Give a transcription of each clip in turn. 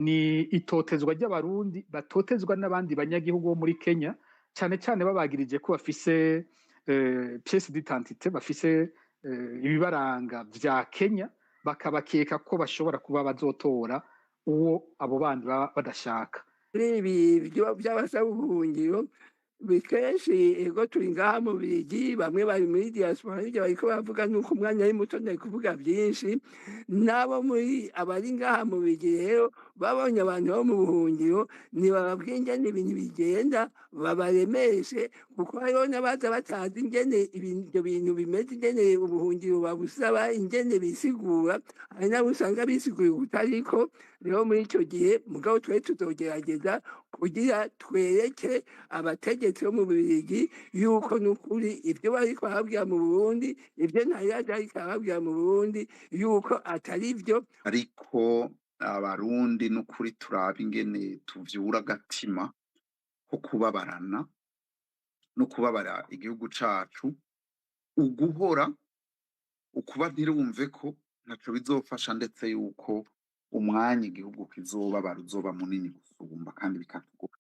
Ni itotezwa ry'Abarundi batotezwa n'abandi banyagihugu bo muri Kenya, cane cane babagirije ko bafise pièce d'identité, bafise ibibaranga vya Kenya, bakabakeka ko bashobora kuba bazotora uwo abo bandi baba badashaka. Kuri ibi by'abasaba ubuhungiro, kenshi ego turi ngaha mu Bigi, bamwe bari muri diaspora, n'ibyo bariko baravuga nuko umwanya ari muto ntari kuvuga byinshi. N'abo muri abari ngaha mu Bigi rero babonye abantu bo mu buhungiro, ntibababwiye ingene ibintu bigenda, babaremeshe, kuko hariho n'abaza batazi ingene ibyo bintu bimeze, ingene ubuhungiro babusaba, ingene bisigura. Hari n'abo usanga bisiguye ubutariko. Rero muri ico gihe mugabo twe tuzogerageza kugira twereke abategetsi bo mu Bubiligi yuko n'ukuri ibyo bariko barabwira mu Burundi, ibyo Ntayiraja ariko arababwira mu Burundi, yuko atari vyo. Ariko Abarundi n'ukuri turaba ingene tuvyura agatima ko kubabarana no kubabara igihugu cacu. Uguhora ukuba ntirumve ko ntaco bizofasha, ndetse yuko umwanya igihugu kizobabara uzoba munini gusumba kandi bikatugora.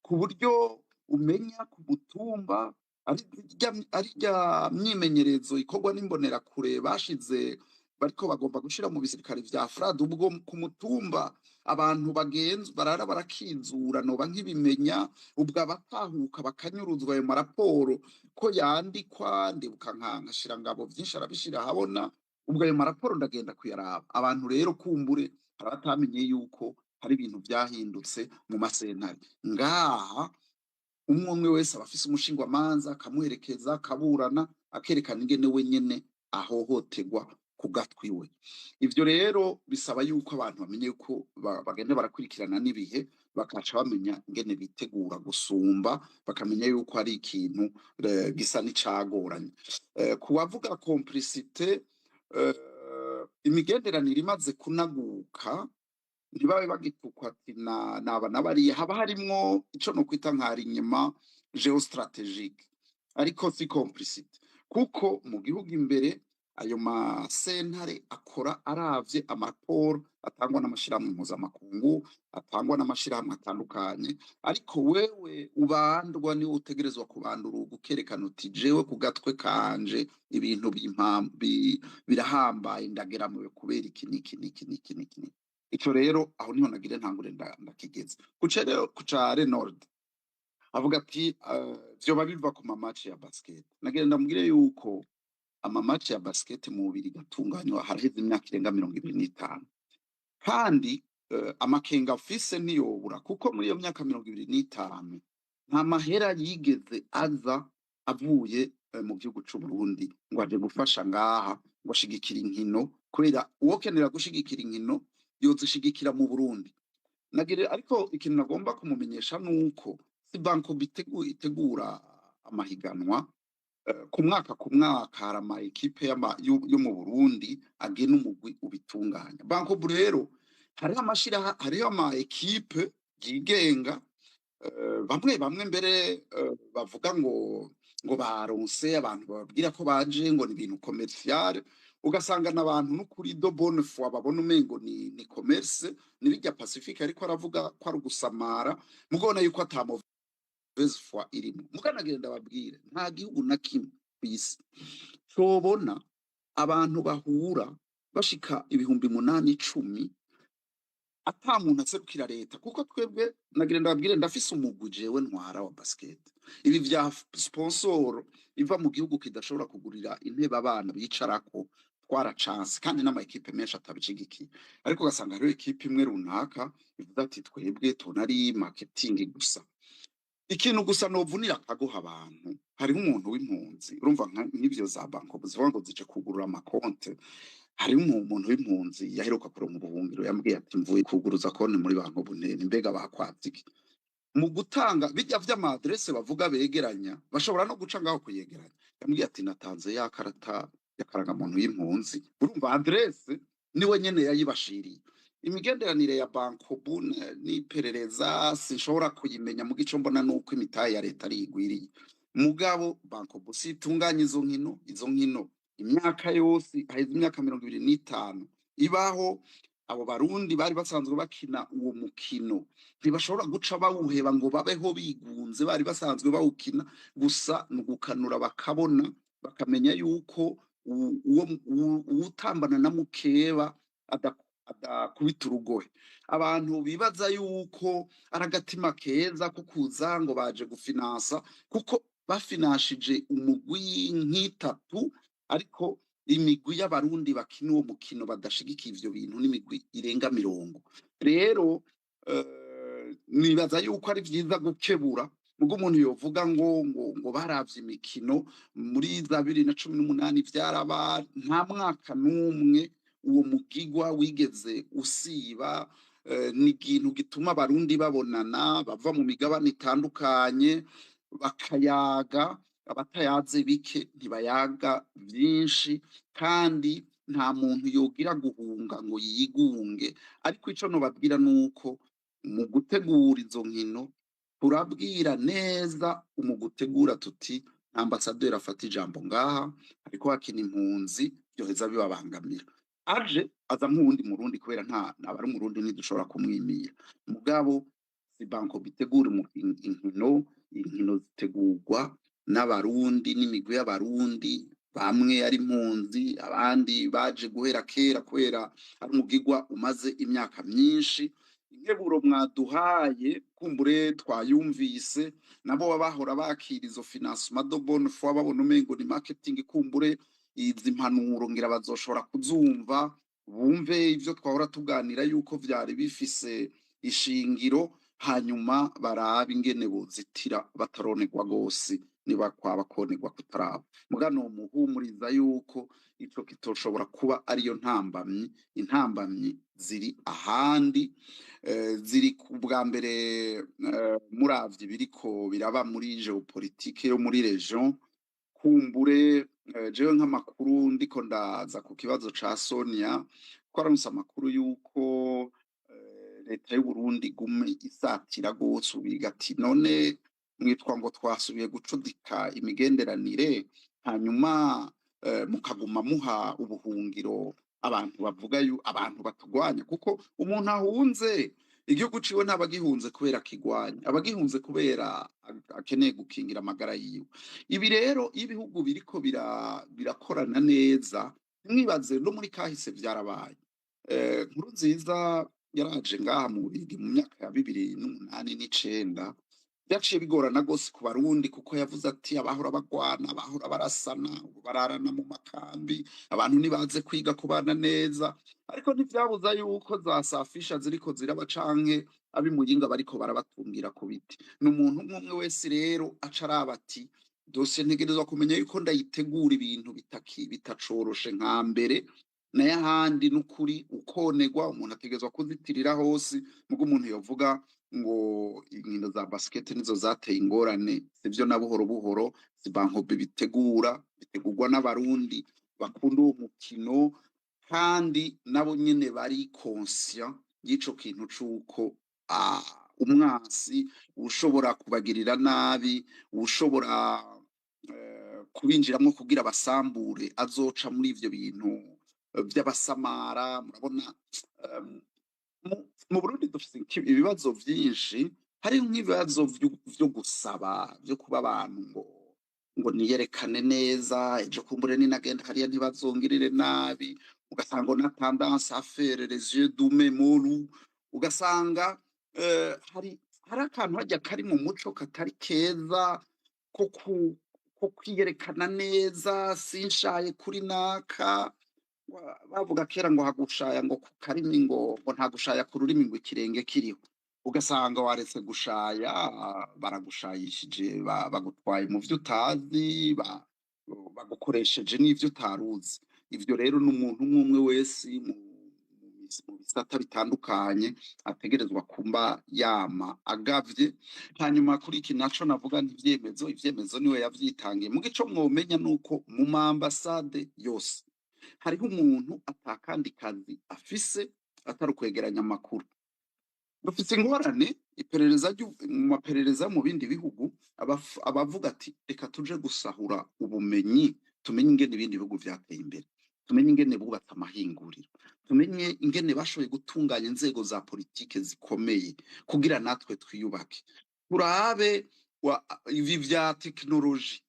Ku buryo umenya ku mutumba ari rya myimenyerezo ikorwa n'imbonerakure bashize bariko bagomba gushira mu bisirikare vya FRAD. Ubwo ku mutumba abantu bagenzi barara barakizura, noba nk'ibimenya ubwo abatahuka bakanyuruzwa, ayo maraporo ko yandikwa, ndibuka nkashira ngabo vyinshi arabishira ahabona. Ubwo ayo maraporo ndagenda kuyaraba. Abantu rero kumbure hari abatamenye yuko hari ibintu vyahindutse mu masentare ngaha. Umwe umwe wese aba afise umushingwamanza akamuherekeza, akaburana, akerekana ingene we nyene ahohoterwa ku gatwi we. Ivyo rero bisaba yuko abantu bamenye yuko bagenda barakurikirana n'ibihe, bakaca bamenya ingene bitegura gusumba, bakamenya yuko hari ikintu gisa n'icagoranye. Ku bavuga complicité, imigenderanire imaze kunaguka, ntibabe bagitukwa ati naba nabariye, haba harimwo ico nokwita nka alignement géostratégique, ariko si complicité, kuko mu gihugu imbere ayo masentare akora aravye amaraporo atangwa n'amashirahamwe mpuzamakungu, atangwa n'amashirahamwe atandukanye. Ariko wewe ubandwa niwe utegerezwa kubandura, ukerekana uti: "Jewe ku gatwe kanje ibintu birahambaye, ndageramiwe kubera iki n'iki n'iki n'iki n'iki n'iki." Ico rero aho niho nagira ntangure ndakigeze kuca rero kuca Renord avuga ati vyoba biva ku ma match ya basket. Nagira ndamubwire yuko ama match ya basket mu Bubiri gatunganywa haraheze imyaka irenga 25, kandi amakenga afise ntiyobura, kuko muri iyo myaka 25 nta mahera yigeze aza avuye mu gihugu c'u Burundi ngo aje gufasha ngaha, ngo ashigikire inkino, kubera uwokenera gushigikira inkino yozishigikira mu Burundi. Nagira ariko ikintu nagomba kumumenyesha nuko si banko itegura amahiganwa ku mwaka ku mwaka. Hari ama équipe yo mu Burundi agena umugwi ubitunganya. Bankobu rero hariho amashiraha, hariho ama équipe yigenga, bamwe bamwe mbere bavuga ngo baronse abantu bababwira ko baje, ngo ni ibintu commercial, ugasanga n'abantu n'ukuri de bonne foi babona umengo ni commerce, ni bijya Pacifique, ariko aravuga ko ari ugusamara, mugabona yuko ata mauvaise foi irimo. Mukanagenda babwire, nta gihugu na kimwe ku isi cobona abantu bahura bashika 8000, 10, ata muntu aserukira leta. Kuko twebwe, nagira ndababwire, ndafise umugwi jewe ntwara wa basket. Ibi vya sponsor iva mu gihugu kidashobora kugurira intebe abana bicarako twaracanse, kandi n'ama équipe menshi atabishigikiye, ariko ugasanga hariho équipe imwe runaka ivuga ati: "Twebwe tubona ari marketing gusa." Ikintu gusa novunira akagoha abantu, hariho umuntu w'impunzi, urumva nk'ivyo za banko zivuga ngo zije kugurura amakonte, hariho umuntu w'impunzi yaheruka kuronka ubuhungiro yambwiye ati: "Mvuye kuguruza konti muri banko bunene." Mbega bakwatse iki mu gutanga bijya vy'ama adresse bavuga begeranya? Bashobora no guca ngaho kuyegeranya. Yambwiye ati: "Natanze ya karata y'akarangamuntu y'impunzi." Urumva adresse niwe nyene yayibashiriye. Imigenderanire ya Bancobu n'iperereza sinshobora kuyimenya, mu gico mbona nuko imitahe ya leta ari igwiriye. Mugabo Bancobu situnganya izo nkino. Izo nkino imyaka yose haheze imyaka 25 ibaho. Abo Barundi bari basanzwe bakina uwo mukino ntibashobora guca bawuheba ngo babeho bigunze, bari basanzwe bawukina. Gusa ni ugukanura bakabona, bakamenya yuko uwutambana na mukeba adakubita urugohe. Abantu bibaza yuko ari agatima keza ko kuza ngo baje gufinansa, kuko bafinanshije umugwi nk'itatu, ariko imigwi y'Abarundi bakina uwo mukino badashigikiye ivyo bintu n'imigwi irenga 50. Rero nibaza yuko ari vyiza gukebura. Ubwo umuntu yovuga ngo baravye imikino muri za 2018, vyaraba, nta mwaka n'umwe uwo mugigwa wigeze usiba. Ni ikintu gituma Abarundi babonana, bava mu migabane itandukanye, bakayaga. Abatayaze bike ntibayaga vyinshi, kandi nta muntu yogira guhunga ngo yigunge. Ariko ico nobabwira nuko mu gutegura izo nkino turabwira neza umugutegura tuti: "Ambasaderi afata ijambo ngaha, ariko hakina impunzi, byoheza bibabangamira." Aje aza nk'uwundi Murundi, kubera nta abari Umurundi ntidushobora kumwimira. Mugabo si banko bitegura inkino. Inkino zitegurwa n'Abarundi n'imigwi y'Abarundi, bamwe ari impunzi, abandi baje guhera kera, kubera ari umugigwa umaze imyaka myinshi. Inkeburo mwaduhaye kumbure twayumvise, nabo baba bahora bakira izo financement de bonne foi, babona umengo ni marketing. Kumbure izi mpanuro ngira bazoshobora kuzumva, bumve ivyo twahora tuganira yuko vyari bifise ishingiro, hanyuma barabe ingene bozitira bataronerwa gose, niba kwaba konerwa kutaraba. Mugano muhumuriza yuko ico kitoshobora kuba ariyo ntambamyi. Intambamyi ziri ahandi, ziri ku bwa mbere, muravye biriko biraba muri géopolitique yo muri région. Kumbure jewe nk'amakuru ndiko ndaza ku kibazo ca Sonia, twararonse amakuru yuko leta y'u Burundi igume isatira gose, ubiga ati: "None mwitwa ngo twasubiye gucudika imigenderanire, hanyuma mukaguma muha ubuhungiro abantu bavuga abantu batugwanya?" Kuko umuntu ahunze igihugu ciwe ntaba agihunze kubera akigwanya, aba agihunze kubera akeneye gukingira amagara yiwe. Ibi rero iyo ibihugu biriko birakorana neza, ntimwibaze no muri kahise vyarabaye. Nkurunziza yaraje ngaha mu Bubirigi mu myaka ya 2008 n'icenda, byaciye bigorana gose ku Barundi, kuko yavuze ati: "Abahora bagwana, abahora barasana, ubu bararana mu makambi, abantu ntibaze kwiga kubana neza." Ariko ntivyabuza yuko za safisha ziriko ziraba, canke ab'Imuyinga bariko barabatungira ku biti. Ni umuntu umwe umwe wese rero aca araba ati: "Dosiye ntegerezwa kumenya yuko ndayitegura, ibintu bitacoroshe nka mbere." Nayo ahandi n'ukuri ukonegwa, umuntu ategerezwa kuzitirira hose. Mugo umuntu yovuga ngo inkino za basket nizo zateye ingorane, sivyo na buhoro buhoro. Si Bancobu bitegura, bitegurwa n'Abarundi bakunda uwo mukino, kandi nabo nyene bari conscient y'ico kintu c'uko umwansi ushobora kubagirira nabi, ushobora kubinjiramwo kugira basambure, azoca muri ivyo bintu vy'abasamara. Murabona mu Burundi dufise ibibazo vyinshi. Hari nk'ibibazo vyo gusaba, vyo kuba abantu ngo niyerekane neza, ejo kumbure ninagenda hariya ntibazongirire nabi, ugasanga na tendance à faire les yeux doux mais molus. Ugasanga hari akantu harya kari mu muco katari keza ko kwiyerekana neza, sinshaye kuri naka. Bavuga kera ngo hagushaya ngo ku karimi, ngo nta gushaya ku rurimi ngo ikirenge kiriho. Ugasanga waretse gushaya, baragushayishije, bagutwaye mu vyo utazi, bagukoresheje n'ivyo utaruzi. Ivyo rero ni umuntu umwe umwe wese mu bisata bitandukanye ategerezwa kumba yama agavye. Hanyuma kuri iki naco navuga nti ivyemezo niwe yavyitangiye. Mu gico mwomenya nuko mu ma ambasade yose hariho umuntu atakandi kazi afise. atari ukwegeranya amakuru. Dufite ingorane iperereza mu maperereza mu bindi bihugu, abavuga ati reka tuje gusahura ubumenyi, tumenye ingene ibindi bihugu vyateye imbere, tumenye ingene bubatse amahinguriro, tumenye ingene bashoboye gutunganya inzego za politike zikomeye kugira natwe twiyubake, turabe ibi vya tekinoloji.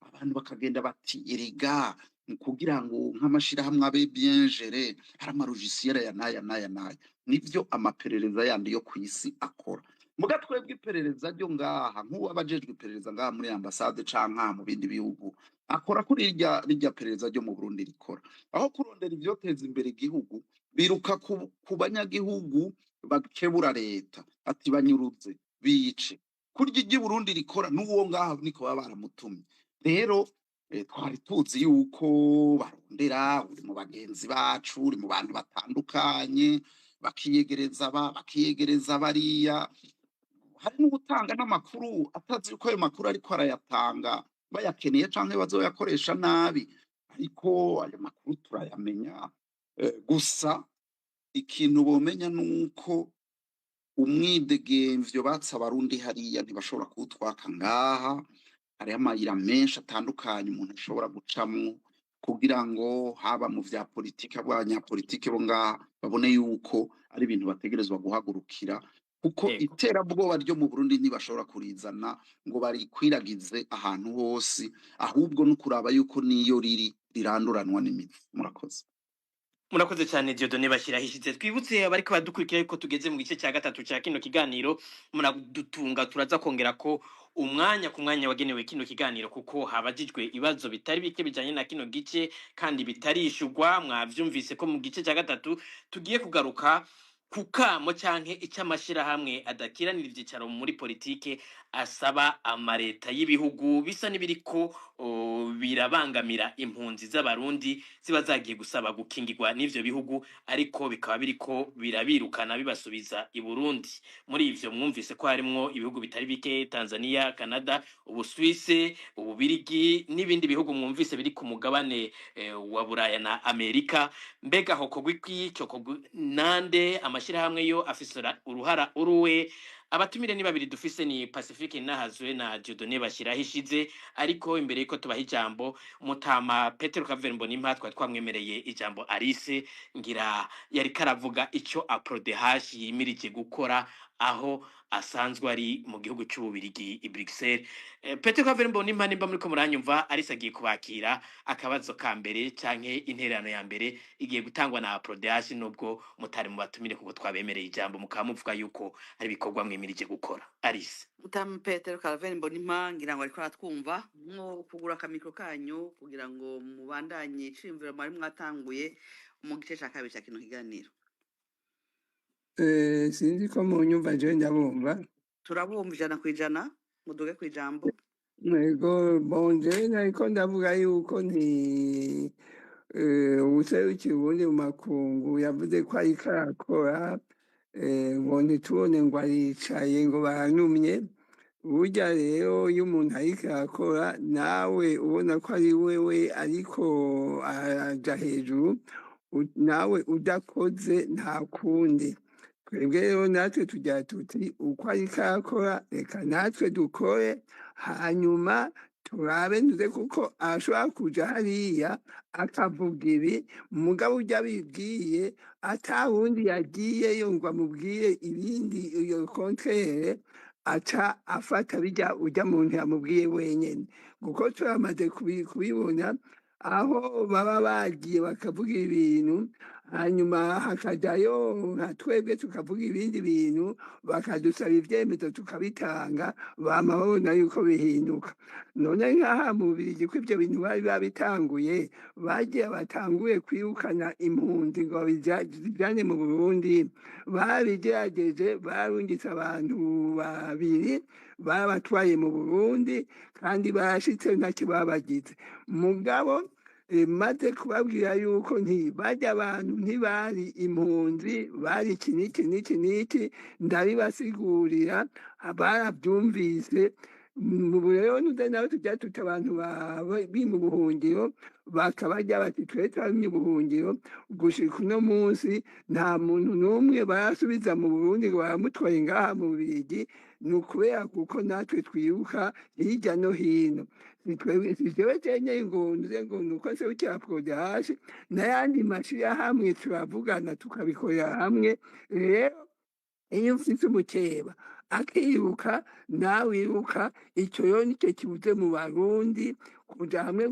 Abantu bakagenda bati erega kugira ngo nk'amashirahamwe abe bien géré, hari amalogiciel aya n'aya n'aya n'aya. Nivyo amaperereza yandi yo kw'isi akora. Muga twebwe iperereza ryo ngaha, nk'uwo abajejwe iperereza ngaha muri ambasade canke aha mu bindi bihugu akora kuri rirya perereza ryo mu Burundi rikora, aho kurondera ivyoteza imbere igihugu, biruka ku banyagihugu bakebura leta ati banyuruze bice. Kurya iryi Burundi rikora n'uwo ngaha niko baba baramutumye. Rero twari tuzi yuko barondera uri mu bagenzi bacu, uri mu bantu batandukanye, bakiyegereza bakiyegereza bariya. Hari n'ugutanga n'amakuru atazi yuko ayo makuru ariko arayatanga bayakeneye canke bazoyakoresha nabi, ariko ayo makuru turayamenya. Gusa ikintu bomenya nuko umwidegemvyo batse abarundi hariya ntibashobora kuwutwaka ngaha. Hariho amayira menshi atandukanye umuntu ashobora gucamwo kugira ngo haba mu vya politike, abanyapolitike bo ngaha babone yuko ari ibintu bategerezwa guhagurukira, kuko iterabwoba ryo mu Burundi ntibashobora kurizana ngo barikwiragize ahantu hose, ahubwo no kuraba yuko niyo riri riranduranwa n'imizi. Murakoze. Murakoze cyane Dieudonné Bashyirahishize. Twibutse abariko badukurikira yuko tugeze mu gice cya gatatu cya kino kiganiro. Muradutunga, turaza kongera ko umwanya ku mwanya wagenewe kino kiganiro, kuko habajijwe ibibazo bitari bike bijanye na kino gice kandi bitarishurwa. Mwavyumvise ko mu gice cya gatatu tugiye kugaruka ku kamo canke ic'amashirahamwe adakiranira ivyicaro muri politike asaba amareta y'ibihugu bisa n'ibiriko birabangamira impunzi z'abarundi ziba zagiye gusaba gukingirwa n'ivyo bihugu, ariko bikaba biriko birabirukana bibasubiza i Burundi. Muri ivyo mwumvise ko harimwo ibihugu bitari bike: Tanzania, Canada, Ubusuwise, Ububirigi n'ibindi bihugu mwumvise biri ku mugabane wa Buraya na Amerika. Mbega hokorwa iki? Cokorwa nande? Amashirahamwe yo afise uruhara uruwe? Abatumire ni babiri dufise, ni Pacifique Nahazwe na Dieudonné Bashyirahishize. Ariko imbere yuko tubaha ijambo, mutama Petero Claver Mbonimpa twari twamwemereye ijambo. Alice ngira yariko aravuga ico APRODH yimirije gukora aho asanzwe ari mu gihugu c'Ububirigi i Bruxelles. Petero Claver Mbonimpa, nimba muriko muranyumva, Alice agiye kubakira. Akabazo ka mbere canke intererano ya mbere igiye gutangwa na APRODH, nubwo mutari mu batumire, kuko twabemereye ijambo mukaba muvuga yuko hari ibikorwa mwimirije gukora. Alice. Mutamu Petero Claver Mbonimpa ngira ngo ariko aratwumva, nko kugura akamikro kanyu kugira ngo mubandanye iciyumviro mwari mwatanguye mu gice ca kabiri ca kino kiganiro. Sinzi ko munyumva, jewe ndabumva. Turabumva 100%, muduge kw'ijambo. Yego, bon, jewe nariko ndavuga yuko nti uwuserukiye Uburundi mu makungu yavuze ko ariko arakora, ngo ntitubone ngo aricaye ngo baranumye. Burya rero iyo umuntu ariko arakora, nawe ubona ko ari wewe ariko araja hejuru, nawe udakoze nta kundi. Twebwe rero natwe tugira tuti uko ariko arakora, reka natwe dukore, hanyuma turabe ntuze, kuko arashobora kuja hariya akavuga ibi, mugabo urya abibwiye ata wundi yagiyeyo ngo amubwire ibindi, iyo contraire aca afata bijya urya muntu yamubwiye wenyene, kuko turamaze kubibona aho baba bagiye bakavuga ibintu, hanyuma hakajayo nka twebwe tukavuga ibindi bintu, bakadusaba ivyemezo tukabitanga, bama babona yuko bihinduka. None nk'aha mu Bubirigi ko ivyo bintu bari babitanguye, bagiye batanguye kwirukana impunzi ngo bazijane mu Burundi, babigerageje, barungitse abantu babiri babatwaye mu Burundi, kandi barashitse ntacyo babagize. Mugabo maze kubabwira yuko nti barya abantu ntibari impunzi, bari iki n'iki n'iki n'iki, ndabibasigurira, barabyumvise. Mu rero nuze nawe tujya tuta abantu bari mu buhungiro bakabarya bati twe twamye ubuhungiro gushika uno munsi nta muntu n'umwe barasubiza mu Burundi ngo baramutwaye ngaha mu Bubiligi. Ni ukubera kuko natwe twibuka hirya no hino. Si twebwe, si jewe jenyene ngo nze ngo nuko nserukira Prodehash, n'ayandi mashirahamwe turavugana tukabikorera hamwe. Rero iyo ufise umukeba akiruka nawe wiruka, ico rero nico kibuze mu Barundi, kuja hamwe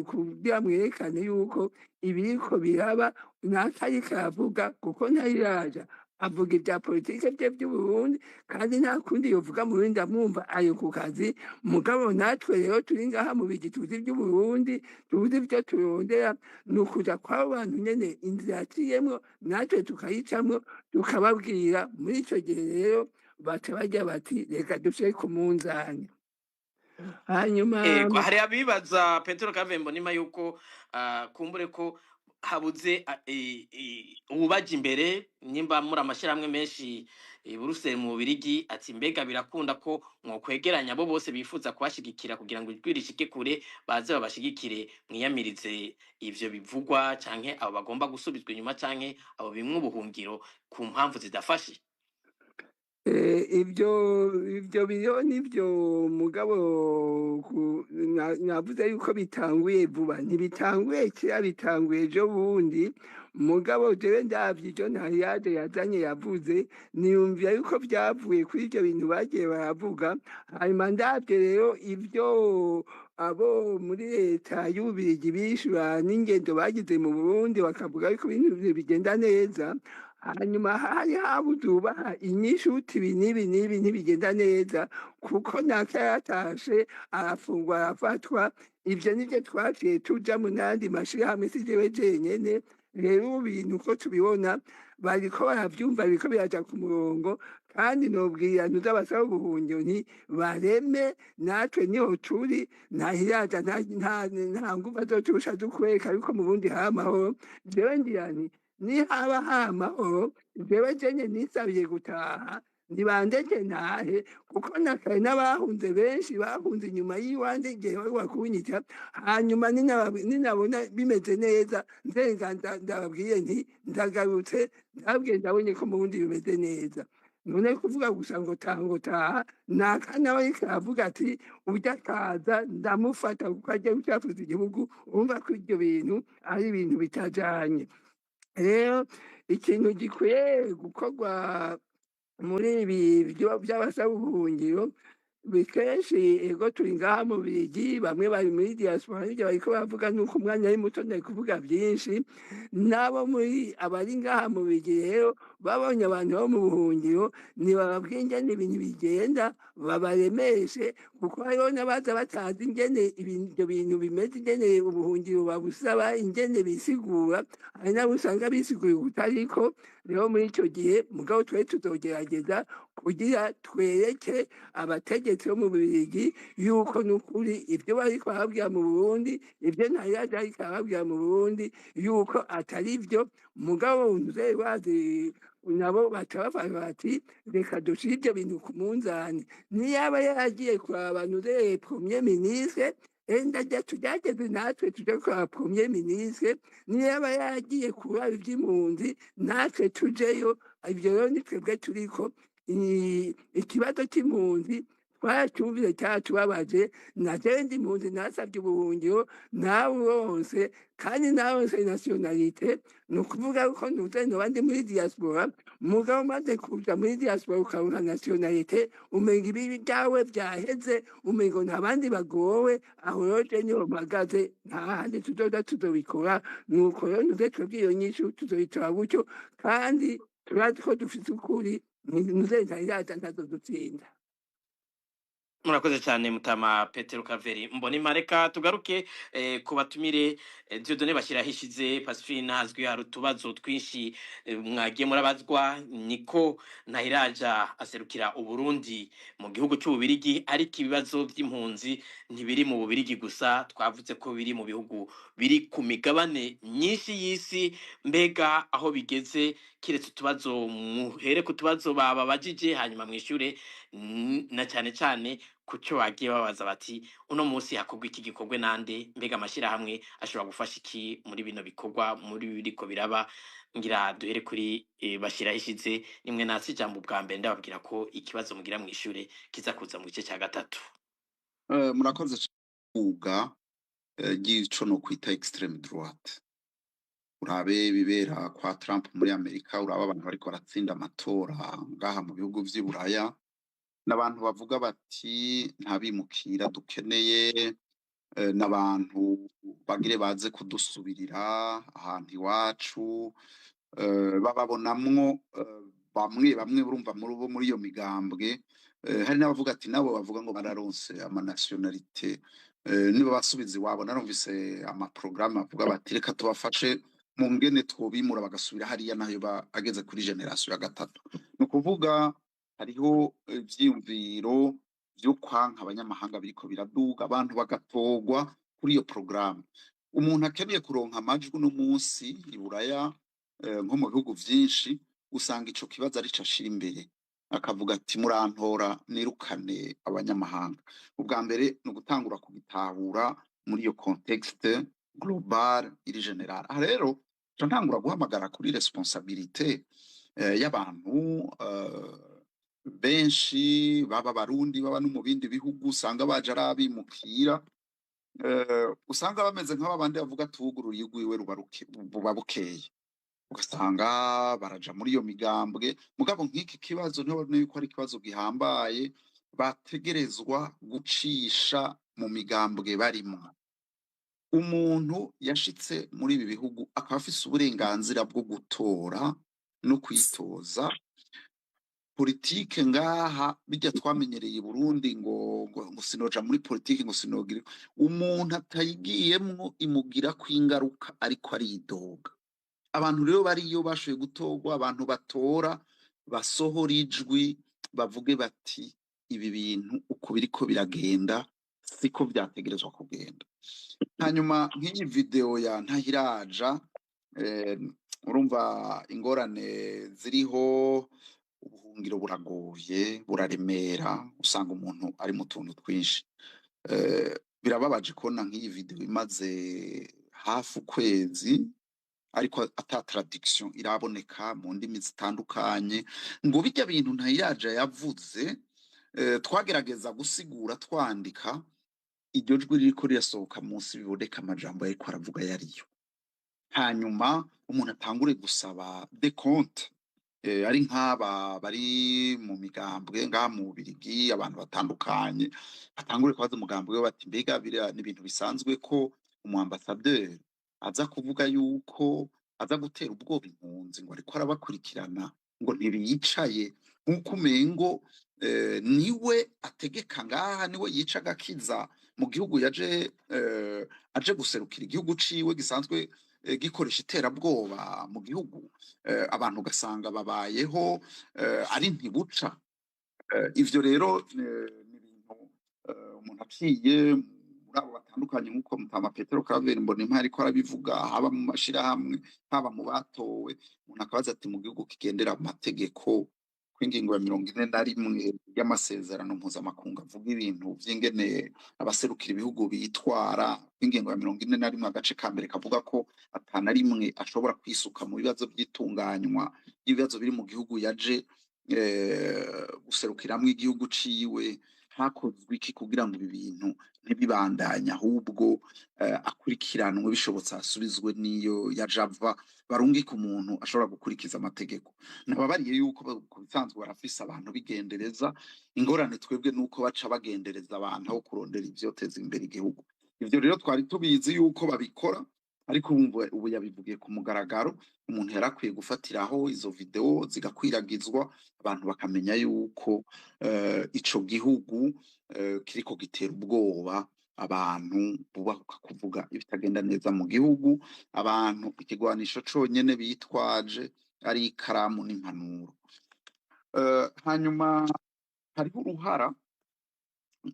kugira mwerekane yuko ibiriko biraba. Naka ariko aravuga kuko ntayiraja avuga ibya politike bye by'Uburundi, kandi nta kundi yovuga mu Burundi, amwumva ari ku kazi. Mugabo natwe rero turi ngaha mu bigi tuzi iby'Uburundi, tuzi ibyo turondera, ni ukuja kw'abo bantu nyene inzira yaciyemwo natwe tukayicamwo, tukababwira. Muri ico gihe rero baca barya bati reka dushire ku munzani. Hanyuma Ego, hari abibaza, Petero Kavembo nima, yuko kumbure ko habuze uwubaja imbere, nimba muri amashirahamwe menshi i Buruseli mu Bubirigi, ati mbega birakunda ko mwokwegeranya abo bose bifuza kubashigikira kugira ngo ijwi rishike kure, baze babashigikire mwiyamirize ivyo bivugwa, canke abo bagomba gusubizwa inyuma, canke abo bimwe ubuhungiro ku mpamvu zidafashe? Ibyo biriho nibyo, mugabo navuze yuko bitanguye vuba, ntibitanguye kera, bitanguye ejo bundi. Mugabo jewe ndavye ivyo Ntariyaje yazanye yavuze, niyumvira yuko vyavuye kuri ivyo bintu bagiye baravuga. Hanyuma ndavye rero ivyo abo muri leta y'Ububirigi bishura n'ingendo bagize mu Burundi, bakavuga yuko ibintu bigenda neza. Hanyuma hari habuze ubaha inyishu uti ibi n'ibi n'ibi ntibigenda neza, kuko naka yatashe arafungwa arafatwa. Ivyo nivyo twaciye tuja mu nandi mashirahamwe, si jewe jenyene. Rero ubu bintu uko tubibona bariko baravyumva, biriko biraja ku murongo. Kandi nobwira ntuzabasaba ubuhungiro nti bareme, natwe niho turi. Ntahiraja nta nguvu azoturusha dukwereka yuko mu Burundi hari amahoro. Jewe ngira nti nihaba hari amahoro, jewe jenye nisabiye gutaha, nibandeke ntahe, kuko nakare n'abahunze benshi bahunze inyuma y'iwanje igihe bari bakunyica. Hanyuma ninabona bimeze neza nzenga ndababwiye nti ndagarutse, ndababwiye ndabonye ko mu Burundi bimeze neza. None kuvuga gusa ngo taha, ngo taha, naka nawe ariko aravuga ati urya akaza ndamufata kuko agiye gucafuza igihugu, urumva ko ibyo bintu ari ibintu bitajanye. Rero ikintu gikwiye gukorwa muri ibi by'abasaba ubuhungiro kenshi, ego turi ngaha mu Bigi, bamwe bari muri diaspora, n'ibyo bariko baravuga nuko umwanya ari muto ntari kuvuga byinshi. N'abo muri abari ngaha mu Bigi rero babonye abantu bo mu buhungiro, ntibababwiye ingene ibintu bigenda, babaremeshe, kuko hariho n'abaza batazi ingene ibyo bintu bimeze, ingene ubuhungiro babusaba, ingene bisigura. Hari n'abo usanga bisiguye ukutariko. Rero muri ico gihe mugabo twe tuzogerageza kugira twereke abategetsi bo mu Bubiligi yuko n'ukuri ibyo bariko barababwira mu Burundi, ibyo Ntayiraja ariko arababwira mu Burundi, yuko atari vyo. Mugabo nzeye bazi nabo baca bafata bati reka dushire ivyo bintu ku munzani. Niyaba yaragiye kuraba nuzeye premier ministre, enda jya tugerageze natwe tuje kuraba premier ministre. Niyaba yaragiye kuraba ivy'impunzi, natwe tujeyo. Ivyo rero ni twebwe turiko. Ikibazo c'impunzi twaracyumvise, cyaratubabaje. Na jewe ndi impunzi, nasavye ubuhungiro nawuronse, kandi naronse nationalité. Ni ukuvuga yuko ntuze noba ndi muri diaspora, mugabo umaze kuja muri diaspora ukaronka nationalité, umenga ibibi vyawe vyaheze, umengo nta bandi bagowe. Aho rero je niho mpagaze, nta handi tuzoza tuzobikora. Nuko rero ntuze twebwe iyo nyishu tuzoyitora gutyo, kandi turazi ko dufise ukuri. Ntuze ntayiraja ntazodutsinda. Murakoze cyane mutama Petero Kaveri mbona impareka. Tugaruke ku batumire. Dieudonné Bashyirahishize, Pacifique azwi, hari utubazo twinshi mwagiye murabazwa. Niko Ntahiraja aserukira Uburundi mu gihugu cy'Ububirigi, ariko ibibazo by'impunzi ntibiri mu Bubirigi gusa, twavuze ko biri mu bihugu biri ku migabane myinshi y'isi. Mbega aho bigeze, kiretse utubazo, muhere ku tubazo bababajije hanyuma mwishure, na cyane cyane Kuco bagiye babaza bati uno munsi hakorwa iki, gikorwe nande, mbega amashirahamwe ashobora gufasha iki muri bino bikorwa muri biriko biraba? Ngira duhere kuri bashiraho ishize nimwe nasi ijambo bwa mbere, ndababwira ko ikibazo mugira mwishure kiza kuza mu gice cya gatatu. Murakoze kuga ry'ico no kwita extreme droite. Urabe ibibera kwa Trump muri Amerika, urabe abantu bariko baratsinda amatora ngaha mu bihugu vy'i Buraya, n'abantu bavuga bati nta bimukira dukeneye, n'abantu bagire baze kudusubirira ahantu iwacu, bababonamwo bamwe bamwe urumva muri bo muri iyo migambwe, hari n'abavuga ati nabo bavuga ngo bararonse amanationalité, niba basubiza iwabo. Narumvise amaprogrammes avuga bati reka tubafashe mu ngene twobimura bagasubira hariya, nayo ageze kuri génération ya gatatu. Ni ukuvuga hariho ivyiyumviro vyo kwanka abanyamahanga biriko biraduga, abantu bagatorwa kuri iyo programme. Umuntu akeneye kuronka amajwi uno munsi i Buraya, nko mu bihugu vyinshi, usanga ico kibazo arico ashira imbere, akavuga ati murantora nirukane abanyamahanga. Ubwa mbere ni ugutangura kubitahura muri iyo contexte global iri général. Aha rero nca ntangura guhamagara kuri responsabilité y'abantu benshi, baba Abarundi, baba no mu bindi bihugu, usanga baje ari abimukira, usanga bameze nk'aba bandi bavuga tuwuguruye ugwiwe buba bukeye, ugasanga baraja muri iyo migambwe. Mugabo nk'iki kibazo ntibabone yuko ari ikibazo gihambaye bategerezwa gucisha mu migambwe barimwo. Umuntu yashitse muri ibi bihugu akaba afise uburenganzira bwo gutora no kwitoza, politike ngaha bijya twamenyereye i Burundi ngo sinoja muri politike, ngo sinogira, umuntu atayigiyemwo imugirako ingaruka ariko aridoga. Abantu rero bariyo bashoboye gutorwa, abantu batora basohora ijwi bavuge bati ibi bintu uko biriko biragenda siko vyategerezwa kugenda. Hanyuma nk'iyi video ya Ntahiraja, urumva ingorane ziriho, ubuhungiro buragoye, buraremera, usanga umuntu ari mu tuntu twinshi. Birababaje kubona nk'iyi video imaze hafi ukwezi ariko ata traduction iraboneka mu ndimi zitandukanye, ngo bijya bintu Ntahiraja yavuze, twagerageza gusigura twandika, iryo jwi ririko rirasohoka munsi biboneka amajambo yariko aravuga yariyo. Hanyuma umuntu atangure gusaba des comptes, ari nk'aba bari mu migambwe ngaha mu Bubirigi, abantu batandukanye batangure kubaza umugambwe we bati mbega biriya ni ibintu bisanzwe ko umu ambassadeur aza kuvuga yuko aza gutera ubwoba impunzi ngo ariko arabakurikirana, ngo ntibiyicaye, nk'uko umengo niwe ategeka ngaha, niwe yica agakiza mu gihugu yaje aje guserukira igihugu ciwe gisanzwe gikoresha iterabwoba mu gihugu, abantu ugasanga babayeho ari ntibuca. Ivyo rero ni ibintu umuntu aciye muri abo batandukanye, nk'uko Mutama Petero Claver Mbonimpa ariko arabivuga, haba mu mashirahamwe, haba mu batowe, umuntu akabaza ati mu gihugu kigendera mu mategeko, kw'ingingo ya 41 y'amasezerano mpuzamakungu avuga ibintu vy'ingene abaserukira ibihugu bitwara, kw'ingingo ya 41 agace ka mbere kavuga ko atana rimwe ashobora kwisuka mu bibazo vy'itunganywa ry'ibibazo biri mu gihugu yaje guserukiramwo igihugu ciwe, hakozwe iki kugira ngo ibi bintu ntibibandanye, ahubwo akurikiranwe, bishobotse asubizwe n'iyo yaje ava, barungike umuntu ashobora gukurikiza amategeko. Nababariye yuko ku bisanzwe barafise abantu bigendereza. Ingorane twebwe nuko baca bagendereza abantu aho kurondera ivyoteza imbere igihugu. Ivyo rero twari tubizi yuko babikora, ariko ubu yabivugiye ku mugaragaro. Umuntu yarakwiye gufatiraho izo video zigakwiragizwa, abantu bakamenya yuko ico gihugu kiriko gitera ubwoba abantu bubahuka kuvuga ibitagenda neza mu gihugu, abantu ikigwanisho conyene bitwaje ari ikaramu n'impanuro. Hanyuma hariho uruhara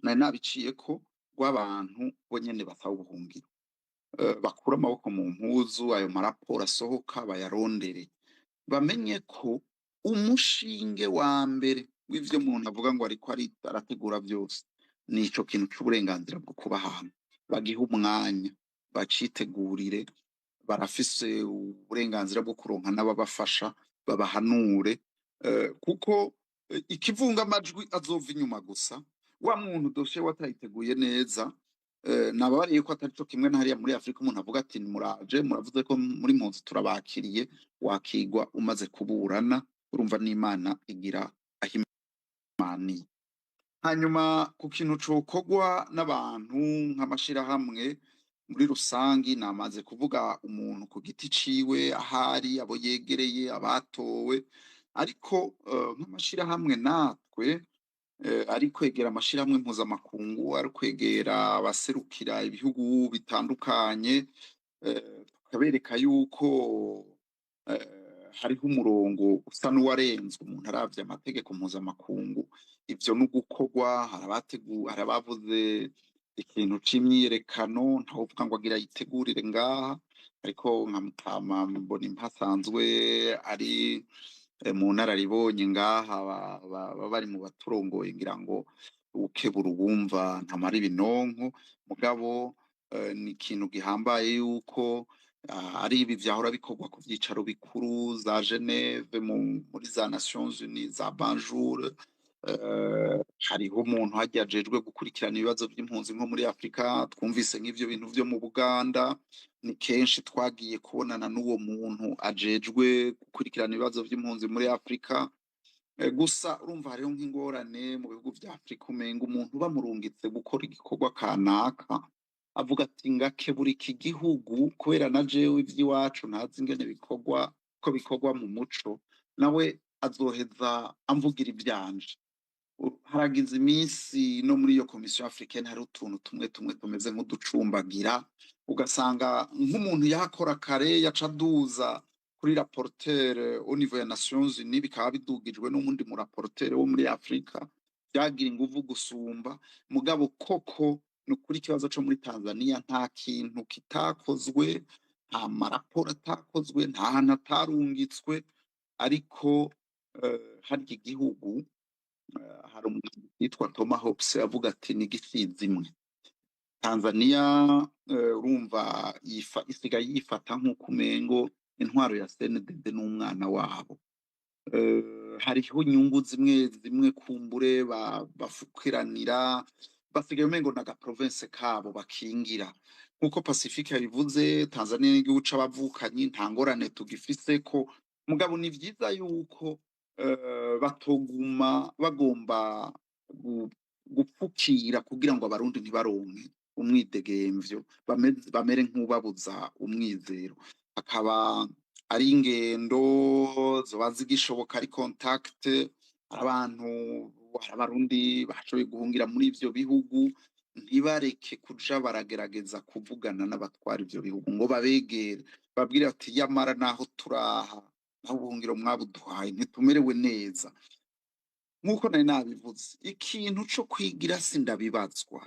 nari nabiciyeko rw'abantu bo nyene basaba ubuhungiro, bakura amaboko mu mpuzu, ayo maraporo asohoka bayarondere, bamenye ko umushinge wa mbere w'ivyo umuntu avuga ngo ariko arategura vyose. Nico kintu c'uburenganzira bwo kuba ahantu bagiha umwanya, bacitegurire. Barafise uburenganzira bwo kuronka n'ababafasha babahanure, kuko ikivunga amajwi azova inyuma gusa. Wa muntu dosiye watayiteguye neza, nababariye ko atari co kimwe na hariya muri Afurika. Umuntu avuga ati: "Muraje, muravuze ko muri mpunzi, turabakiriye." Wakigwa umaze kuburana, urumva n'Imana igira ahimaniye. Hanyuma ku kintu cokorwa n'abantu nk'amashirahamwe muri rusangi, namaze kuvuga umuntu ku giti ciwe ahari, abo yegereye, abatowe, ariko nk'amashirahamwe natwe, ari kwegera amashirahamwe mpuzamakungu, ari kwegera abaserukira ibihugu bitandukanye, tukabereka yuko hariho umurongo usa n'uwarenzwe umuntu aravye amategeko mpuzamakungu. Ivyo no gukorwa, hari hari abavuze ikintu c'imyiyerekano. Ntawuvuga ngo agira yitegurire ngaha, ariko nka Mutama mbona asanzwe ari mu nararibonye ngaha, bari mu baturongoye, ngira ngo ukebura uwumva ntamara ibinonko. Mugabo ni ikintu gihambaye yuko ari ibi vyahora bikorwa ku vyicaro bikuru za Geneve, muri za Nations Unies, za Banjul. Hariho umuntu harya ajejwe gukurikirana ibibazo vy'impunzi nko muri Afrika. Twumvise nk'ivyo bintu vyo mu Buganda, ni kenshi twagiye kubonana n'uwo muntu ajejwe gukurikirana ibibazo vy'impunzi muri Afrika. Gusa urumva hariho nk'ingorane mu bihugu vya Afrika, umenga umuntu bamurungitse gukora igikorwa kanaka avuga ati: "Ngakebura iki gihugu kubera na jewe ivy'iwacu ntazi ingene bikorwa, ko bikorwa mu muco, nawe azoheza amvugira ivyanje." Haragize iminsi no muri iyo Commission africaine hari utuntu tumwe tumwe tumeze nk'uducumbagira, ugasanga nk'umuntu yakora kare yaca aduza kuri rapporteur au niveau ya Nations Unies, bikaba bidugijwe n'umundi mu rapporteur wo muri Afrika, byagira inguvu gusumba. Mugabo koko ni ukuri, ikibazo co muri Tanzania nta kintu kitakozwe, nta maraporo atakozwe, nta hantu atarungitswe, ariko harya igihugu, hari umuntu yitwa Thomas Hobbes avuga ati: "Ni igisizi imwe." Tanzania, urumva isigaye yifata nk'uko umengo intwaro ya CNDD n'umwana wabo. Hariho inyungu zimwe zimwe kumbure bafukiranira, basigaye umengo n'aga province kabo bakingira. Nk'uko Pacifique yabivuze, Tanzania n'igihugu c'abavukanyi, nta ngorane tugifise ko. Mugabo ni vyiza yuko batoguma bagomba gupfukira kugira ngo Abarundi ntibaronke umwidegemvyo, bamere nk'ubabuza umwizero. Akaba ari ingendo zoba zigishoboka, ari contact, hari abantu, hari Abarundi bashoboye guhungira muri ivyo bihugu, ntibareke kuja baragerageza kuvugana n'abatwara ivyo bihugu ngo babegere, babwire bati: "Yamara naho turaha, naho ubuhungiro mwabuduhaye, ntitumerewe neza." Nk'uko nari nabivuze, ikintu co kwigira sindabibazwa.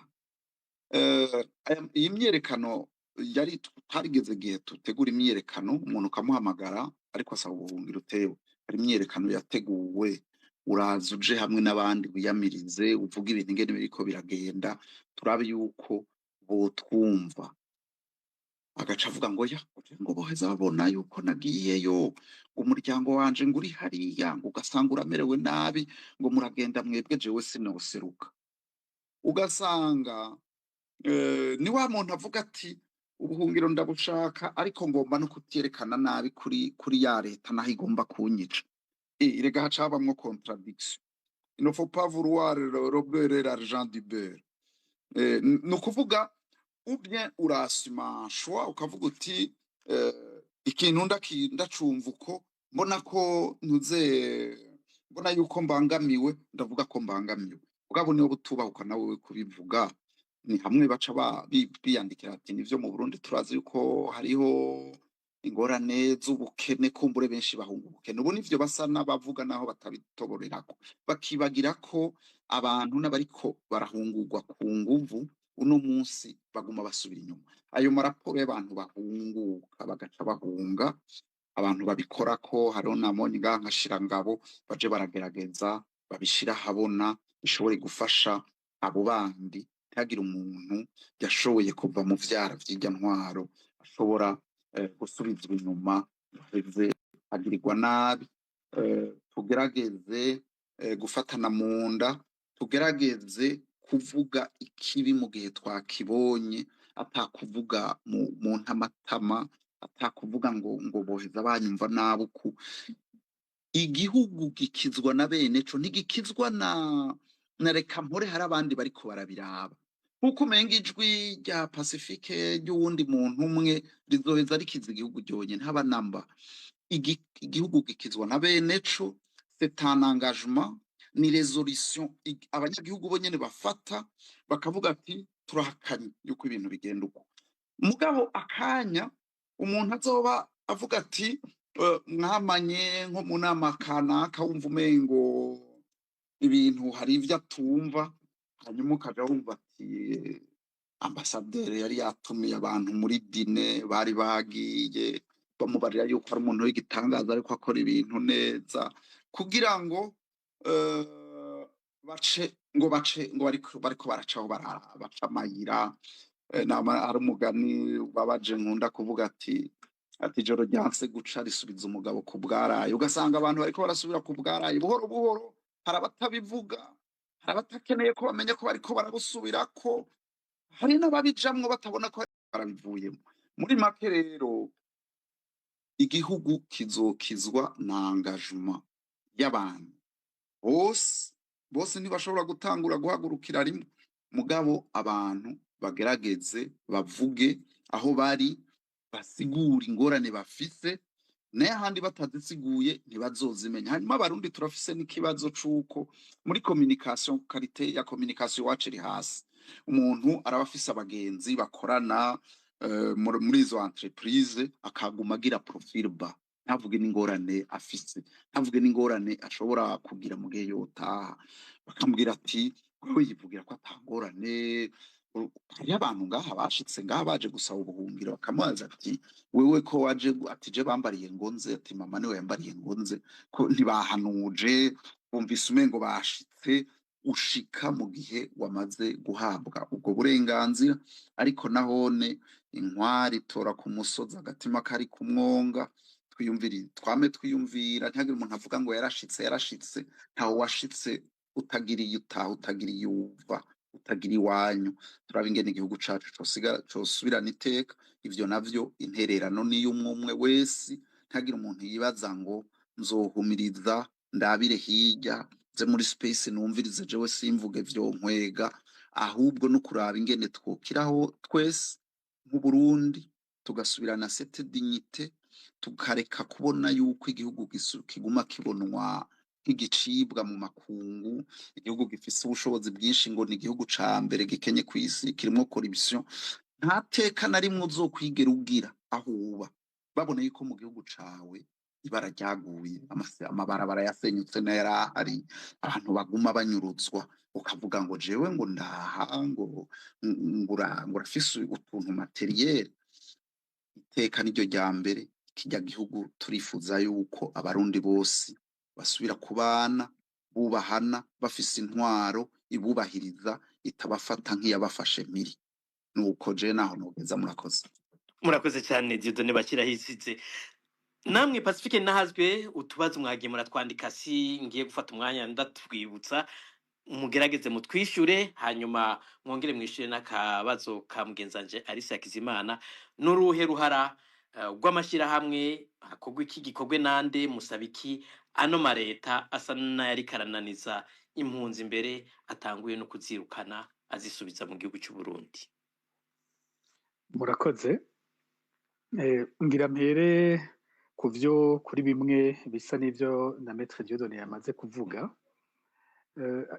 Iyi myiyerekano yari tarigeze igihe tutegura imyiyerekano, umuntu ukamuhamagara ariko asaba ubuhungiro, utewe hari imyiyerekano yateguwe, uraza uje hamwe n'abandi, wiyamirize, uvuge ibintu ingene biriko biragenda, turabe yuko botwumva. Agaca avuga ngo ya ngo boheza babona yuko nagiyeyo, ngo umuryango wanje ngo uri hariya, ngo ugasanga uramerewe nabi, ngo muragenda mwebwe, jewe sinoseruka. Ugasanga ni wa muntu avuga ati: "Ubuhungiro ndabushaka, ariko ngomba no kutyerekana nabi kuri ya leta naho igomba kunyica." Erega haca habamwo contradiction. Il ne faut pas vouloir le beurre et l'argent du beurre. Ni ukuvuga, ou bien urasuma un choix, ukavuga uti: "Ikintu ndacumva uko mbona ko ntuze, mbona yuko mbangamiwe, ndavuga ko mbangamiwe." Mugabo niyo butubahuka nawe kubivuga, ni hamwe baca biyandikira ati: "Nivyo, mu Burundi turazi yuko hariho ingorane z'ubukene, kumbure benshi bahunga ubukene." Ubu nivyo basa n'abavuga, naho batabitoborerako, bakibagira ko abantu n'abariko barahungurwa ku nguvu uno munsi baguma basubira inyuma. Ayo maraporo y'abantu bahunguka bagaca bahunga, abantu babikorako, hariho namoni ngaha nka Shirangabo, baje baragerageza babishira ahabona, bishobore gufasha. Abo bandi, ntihagire umuntu yashoboye kuva mu vyara vy'irya ntwaro ashobora gusubizwa inyuma, aheze agirirwa nabi. Tugerageze gufatana mu nda, tugerageze kuvuga ikibi mu gihe twakibonye, atakuvuga mu ntamatama, atakuvuga ngo boheza banyumva nabi. Uku igihugu gikizwa na bene co, ntigikizwa na reka mpore hari abandi bariko barabiraba, nkuko umenga ijwi rya Pacifique ry'uwundi muntu umwe rizoheza rikiza igihugu ryonyene, haba namba. Igihugu gikizwa na bene co. C'est un engagement, ni résolution abanyagihugu bo nyene bafata, bakavuga ati: "Turahakanye yuko ibintu bigenda uko." Mugabo akanya umuntu azoba avuga ati mwamanye nko mu nama kanaka, wumva umengo ibintu hari ivyo atumva, hanyuma ukaja wumva ati ambasaderi yari yatumiye abantu muri dîner, bari bagiye bamubarira yuko ari umuntu w'igitangaza ariko akora ibintu neza, kugira ngo bace ngo bariko baracaho baca amayira. Nama ari umugani babaje nkunda kuvuga ati ijoro ryanse guca risubiza umugabo ku bwaraye. Ugasanga abantu bariko barasubira ku bwaraye buhoro buhoro. Hari abatabivuga, hari abatakeneye ko bamenya ko bariko barabusubirako, hari n'ababijamwo batabona ko barabivuyemo. Muri make rero, igihugu kizokizwa na engagement y'abantu bose. Bose ntibashobora gutangura guhagurukira rimwe, mugabo abantu bagerageze bavuge aho bari, basigure ingorane bafise. Nayo ahandi batazisiguye ntibazozimenya. Hanyuma Abarundi turafise n'ikibazo c'uko muri communication, qualité ya communication iwacu iri hasi. Umuntu araba afise abagenzi bakorana muri izo entreprise, akaguma agira profil bas, ntavuge n'ingorane afise, ntavuge n'ingorane ashobora kugira mu gihe yotaha. Bakamubwira ati: "Wewe yivugira ko atangorane." Hariho abantu ngaha bashitse ngaha baje gusaba ubuhungiro, bakamubaza ati: "Wewe ko waje?" Ati: "Je bambariye ngo nze." Ati: "Mama niwe yambariye ngo nze." Ko ntibahanuje, bumvise umengo bashitse. Ushika mu gihe wamaze guhabwa ubwo burenganzira. Ariko nahone inkwari itora ku musozi agatima kari ku mwonga. Twiyumvire, twame twiyumvira, ntihagire umuntu avuga ngo yarashitse. Yarashitse, ntawe washitse utagira iyo utaha, utagira iyo uva, utagira iwanyu. Turaba ingene igihugu cacu cosigara cosubirana iteka. Ivyo navyo intererano niyo umwe umwe wese. Ntihagire umuntu yibaza ngo nzohumiriza, ndabire hirya, nze muri space numvirize, jewe simvuge vyonkwega. Ahubwo no kuraba ingene twokiraho twese nk'Uburundi, tugasubirana cette dignité, tukareka kubona yuko igihugu kiguma kibonwa nk'igicibwa mu makungu. Igihugu gifise ubushobozi bwinshi ngo ni igihugu ca mbere gikenye kw'isi, kirimwo corruption. Nta teka na rimwe uzokwigera ugira aho uba babona yuko mu gihugu cawe ibara ryaguye, amabarabara yasenyutse n'ayari ahari, abantu baguma banyuruzwa, ukavuga ngo jewe ngo ndaha ngo ngurafise utuntu matériel. Iteka niryo rya mbere. Kirya gihugu turifuza yuko Abarundi bose basubira kubana bubahana, bafise intwaro ibubahiriza, itabafata nk'iyabafashe mpiri. Nuko je naho nogeza. Murakoze. Murakoze cyane, Dieudonné Bakirahisize. Namwe Pacifique Nahazwe, utubazo mwagiye muratwandika, si ngiye gufata umwanya ndatwibutsa, mugerageze mutwishure, hanyuma mwongere mwishure n'akabazo ka mugenzanje Alice Hakizimana. N'uruhe ruhara rw'amashyirahamwe? Hakorwa iki, gikorwe nande? Musaba iki ano mareta asa n'ayariko arananiza impunzi, imbere atanguye no kuzirukana azisubiza mu gihugu cy'u Burundi? Murakoze. Ngira mpere ku vyo kuri bimwe bisa n'ivyo na Maître Dieudonné yamaze kuvuga.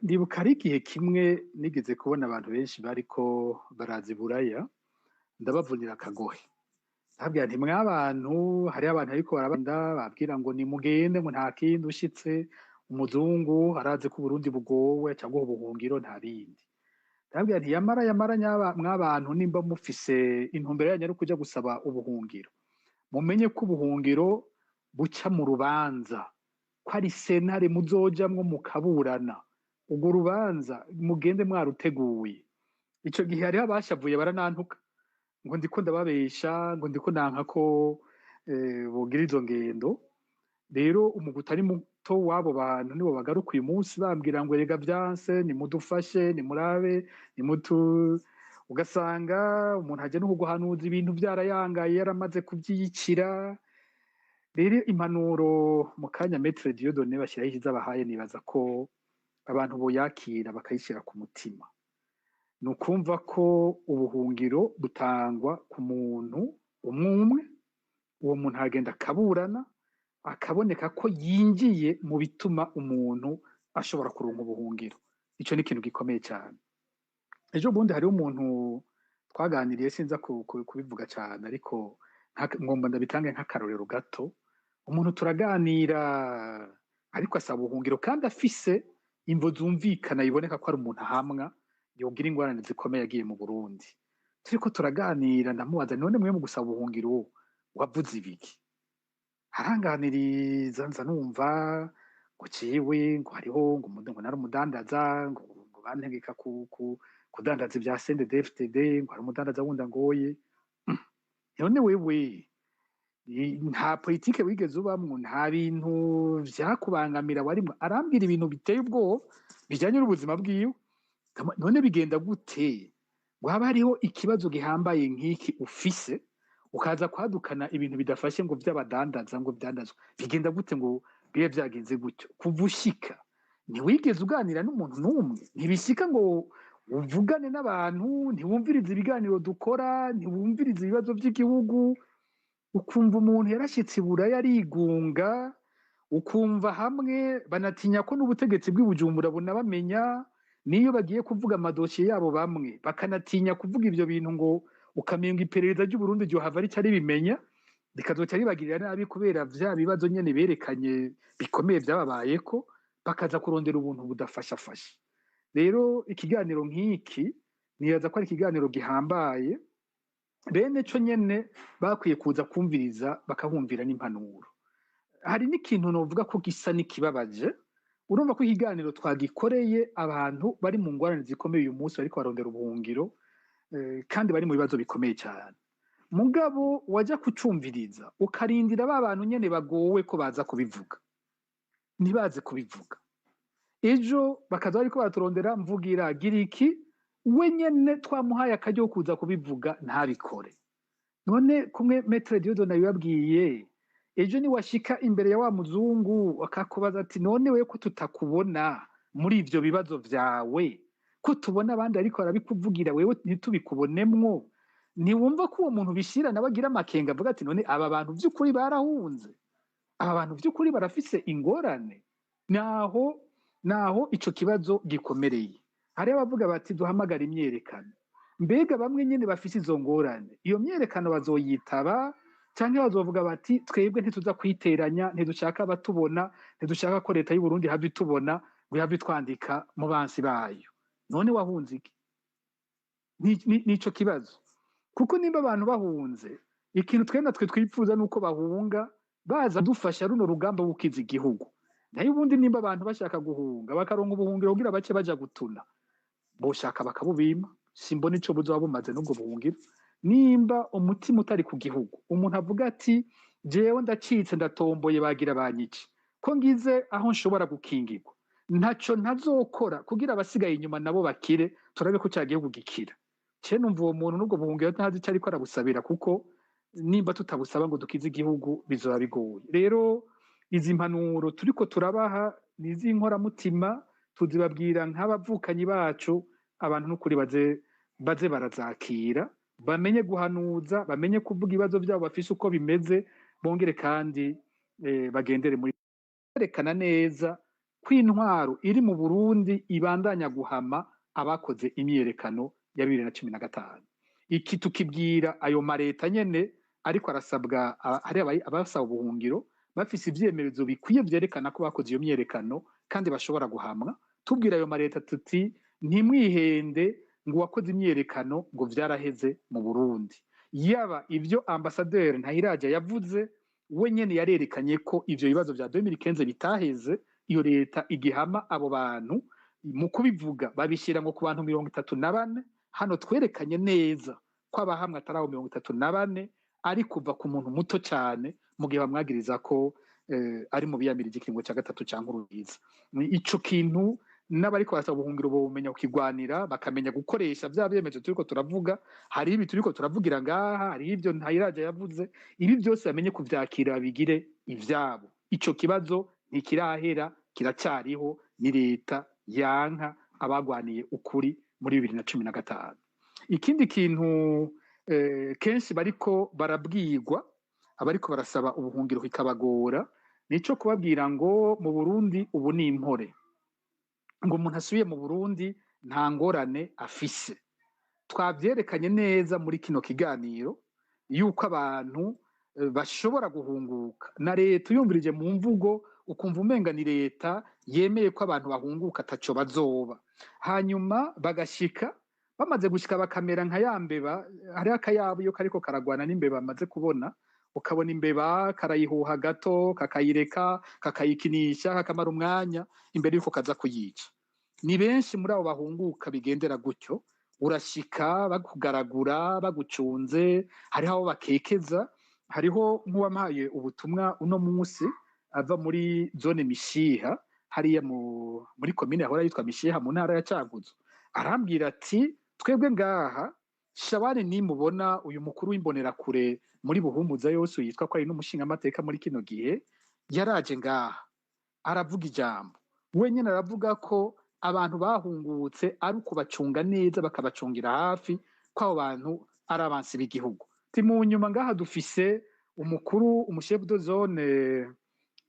Ndibuka ari igihe kimwe nigeze kubona abantu benshi bariko baraza iburaya, ndabavunira akagohe, ndababwira nti: "Mwabantu, hariho abantu ariko barabanda babwira ngo nimugende, ngo nta kindi, ushitse umuzungu arazi ko Uburundi bugowe cyangwa ubuhungiro, nta bindi." Ndababwira nti: "Yamara yamara mwabantu, nimba mufise intumbero yanyu ari kuja gusaba ubuhungiro, mumenye ko ubuhungiro buca mu rubanza, ko ari sentare muzojamwo mukaburana." Urwo rubanza mugende mwaruteguye. Ico gihe hariho abashavuye baranantuka ngo ndiko ndababesha, ngo ndiko nanka ko bogira izo ngendo. Rero umugwi utari muto w'abo bantu nibo bagaruka uyu munsi bambwira ngo erega vyanse, nimudufashe, nimurabe, nimutu. Ugasanga umuntu aje no kuguhanuza ibintu vyarayangaye, yaramaze kuvyiyicira. Rero impanuro mu kanya Maître Dieudonné bashyiraho izabahaye, nibaza ko abantu boyakira bakayishyira ku mutima. Ni ukumva ko ubuhungiro butangwa ku muntu umwe umwe, uwo muntu aragenda akaburana, akaboneka ko yinjiye mu bituma umuntu ashobora kuronka ubuhungiro. Ico ni ikintu gikomeye cyane. Ejo bundi hariho umuntu twaganiriye, sinza kubivuga cyane, ariko ngomba ndabitange nk'akarorero gato. Umuntu turaganira, ariko asaba ubuhungiro kandi afise imvo zumvikana, biboneka ko ari umuntu ahamwa yogira ingorane zikomeye agiye mu Burundi. Turiko turaganira ndamubaza: none mwe mu gusaba ubuhungiro wavuze ibiki? Aranganiriza, nza numva ngo ciwe ngo hariho ngo ngo nari umudandaza, ngo bantegeka kudandaza ibya CNDD-FDD, ngo hari umudandaza wundi angoye. None wewe nta politike wigeze ubamwo? Nta bintu vyakubangamira warimwo? Arambwira ibintu biteye ubwoba bijanye n'ubuzima bwiwe. None bigenda gute ngo haba hariho ikibazo gihambaye nk'iki ufise, ukaza kwadukana ibintu bidafashe ngo vy'abadandaza, ngo vyandazwa? Bigenda gute ngo bibe vyagenze gutyo? Kuva ushika ntiwigeze uganira n'umuntu n'umwe, ntibishika ngo uvugane n'abantu, ntiwumvirize ibiganiro dukora, ntiwumvirize ibibazo by'igihugu. Ukumva umuntu yarashitse i Buraya arigunga, ukumva hamwe banatinya ko n'ubutegetsi bw'i Bujumbura bunabamenya niyo bagiye kuvuga amadosiye yabo, bamwe bakanatinya kuvuga ivyo bintu ngo ukamenga iperereza ry'Uburundi ryohava rica ribimenya, rikazoca ribagirira nabi kubera vya bibazo nyene berekanye bikomeye vyababayeko, bakaza kurondera ubuntu budafashafasha. Rero ikiganiro nk'iki nibaza ko ari ikiganiro gihambaye, bene co nyene bakwiye kuza kumviriza, bakahumvira n'impanuro. Hari n'ikintu novuga ko gisa n'ikibabaje. Urumva ko ikiganiro twagikoreye abantu bari mu ngorane zikomeye uyu munsi, bariko barondera ubuhungiro, kandi bari mu bibazo bikomeye cyane. Mugabo wajya kucumviriza ukarindira ba bantu nyene bagowe ko baza kubivuga, ntibaze kubivuga. Ejo bakaza bariko baraturondera, mvugira gira iki, we nyene twamuhaye akaryo ko kuza kubivuga ntabikore. None kumwe Maître Dieudonné yabibabwiye, ejo niwashika imbere ya wa muzungu akakubaza ati: none wewe ko tutakubona muri ivyo bibazo vyawe, ko tubona abandi ariko barabikuvugira, wewe ntitubikubonemwo? Ntiwumva ko uwo muntu bishira nawe agira amakenga, avuga ati: none aba bantu vy'ukuri barahunze? Aba bantu vy'ukuri barafise ingorane? Naho ico kibazo gikomereye, hariho abavuga bati: duhamagara imyerekano. Mbega bamwe nyene bafise izo ngorane, iyo myerekano bazoyitaba, canke bazovuga bati: twebwe ntituza kwiteranya, ntidushaka abatubona, ntidushaka ko leta y'u Burundi ihava itubona ngo ihave itwandika mu bansi bayo? None wahunze iki? Nico kibazo. Kuko nimba abantu bahunze, ikintu twe natwe twifuza nuko bahunga baza dufasha runo rugamba gukiza igihugu. Nayo ubundi nimba abantu bashaka guhunga bakaronka ubuhungiro kugira bace baja gutuna, boshaka bakabubima, simbona ico buzoba bumaze n'ubwo buhungiro nimba umutima utari ku gihugu. Umuntu avuga ati: jewe ndacitse, ndatomboye, bagira banyice, ko ngize aho nshobora gukingirwa, ntaco ntazokora kugira abasigaye inyuma nabo bakire, turabe ko ca gihugu gikira. Ce numva uwo muntu n'ubwo buhungiro ntazi ico ariko arabusabira, kuko nimba tutabusaba ngo dukize igihugu bizoba bigoye. Rero izi mpanuro turiko turabaha ni iz'inkoramutima, tuzibabwira nk'abavukanyi bacu. Abantu n'ukuri baze barazakira, bamenye guhanuza, bamenye kuvuga ibibazo byabo bafise uko bimeze, bongere kandi bagendere muri kwerekana neza ko intwaro iri mu Burundi ibandanya guhama abakoze imyiyerekano ya 2015. Iki tukibwira ayo mareta nyene ariko arasabwa, hari abasaba ubuhungiro bafise ivyemezo bikwiye vyerekana ko bakoze iyo myiyerekano kandi bashobora guhamwa. Tubwira ayo mareta tuti: ntimwihende ngo uwakoze imyiyerekano ngo vyaraheze mu Burundi. Yaba ivyo ambasaderi Ntahiraja yavuze, we nyene yarerekanye ko ivyo bibazo vya 2015 bitaheze, iyo leta igihama abo bantu. Mu kubivuga babishyira ngo ku bantu 34. Hano twerekanye neza ko abahamwe atari abo 34, ari kuva ku muntu muto cyane mu gihe bamwagiriza ko ari mu biyamirije ikiringo cya gatatu cya Nkurunziza. Ico kintu n'abariko barasaba ubuhungiro bumenya kukigwanira, bakamenya gukoresha bya byemezo turiko turavuga. Hari ibi turiko turavugira ngaha, hari ibyo Ntayiraja yavuze, ibi byose bamenye kuvyakira, babigire ivyabo. Ico kibazo ntikirahera, kiracyariho. Ni leta yanka abagwaniye ukuri muri 2015. Ikindi kintu kenshi bariko barabwirwa abariko barasaba ubuhungiro kikabagora, nico kubabwira ngo mu Burundi ubu ni impore, ngo umuntu asubiye mu Burundi nta ngorane afise. Twavyerekanye neza muri kino kiganiro yuko abantu bashobora guhunguka, na leta uyumvirije mu mvugo ukumva umenga ni leta yemeye ko abantu bahunguka ataco bazoba. Hanyuma bagashika, bamaze gushika bakamera nka ya mbeba. Hariho akayabu iyo kariko karagwana n'imbeba bamaze kubona, ukabona imbeba karayihuha gato, kakayireka, kakayikinisha, kakamara umwanya imbere yuko kaza kuyica. Ni benshi muri abo bahunguka bigendera gutyo. Urashika bakugaragura, bagucunze, hariho abo bakekeza. Hariho nk'uwampaye ubutumwa uno munsi ava muri zone Mishiha, hariya muri komine yahora yitwa Mishiha, mu ntara ya Cankuzo. Arambwira ati: "Twebwe ngaha, Shabani nimubona, uyu mukuru w'imbonerakure muri Buhumuza yose, yitwa ko ari n'umushingamateka muri kino gihe, yaraje ngaha aravuga ijambo wenyine, aravuga ko abantu bahungutse ari ukubacunga neza, bakabacungira hafi, ko abo bantu ari abansi b'igihugu." Ti mu nyuma ngaha dufise umukuru, umu chef de zone,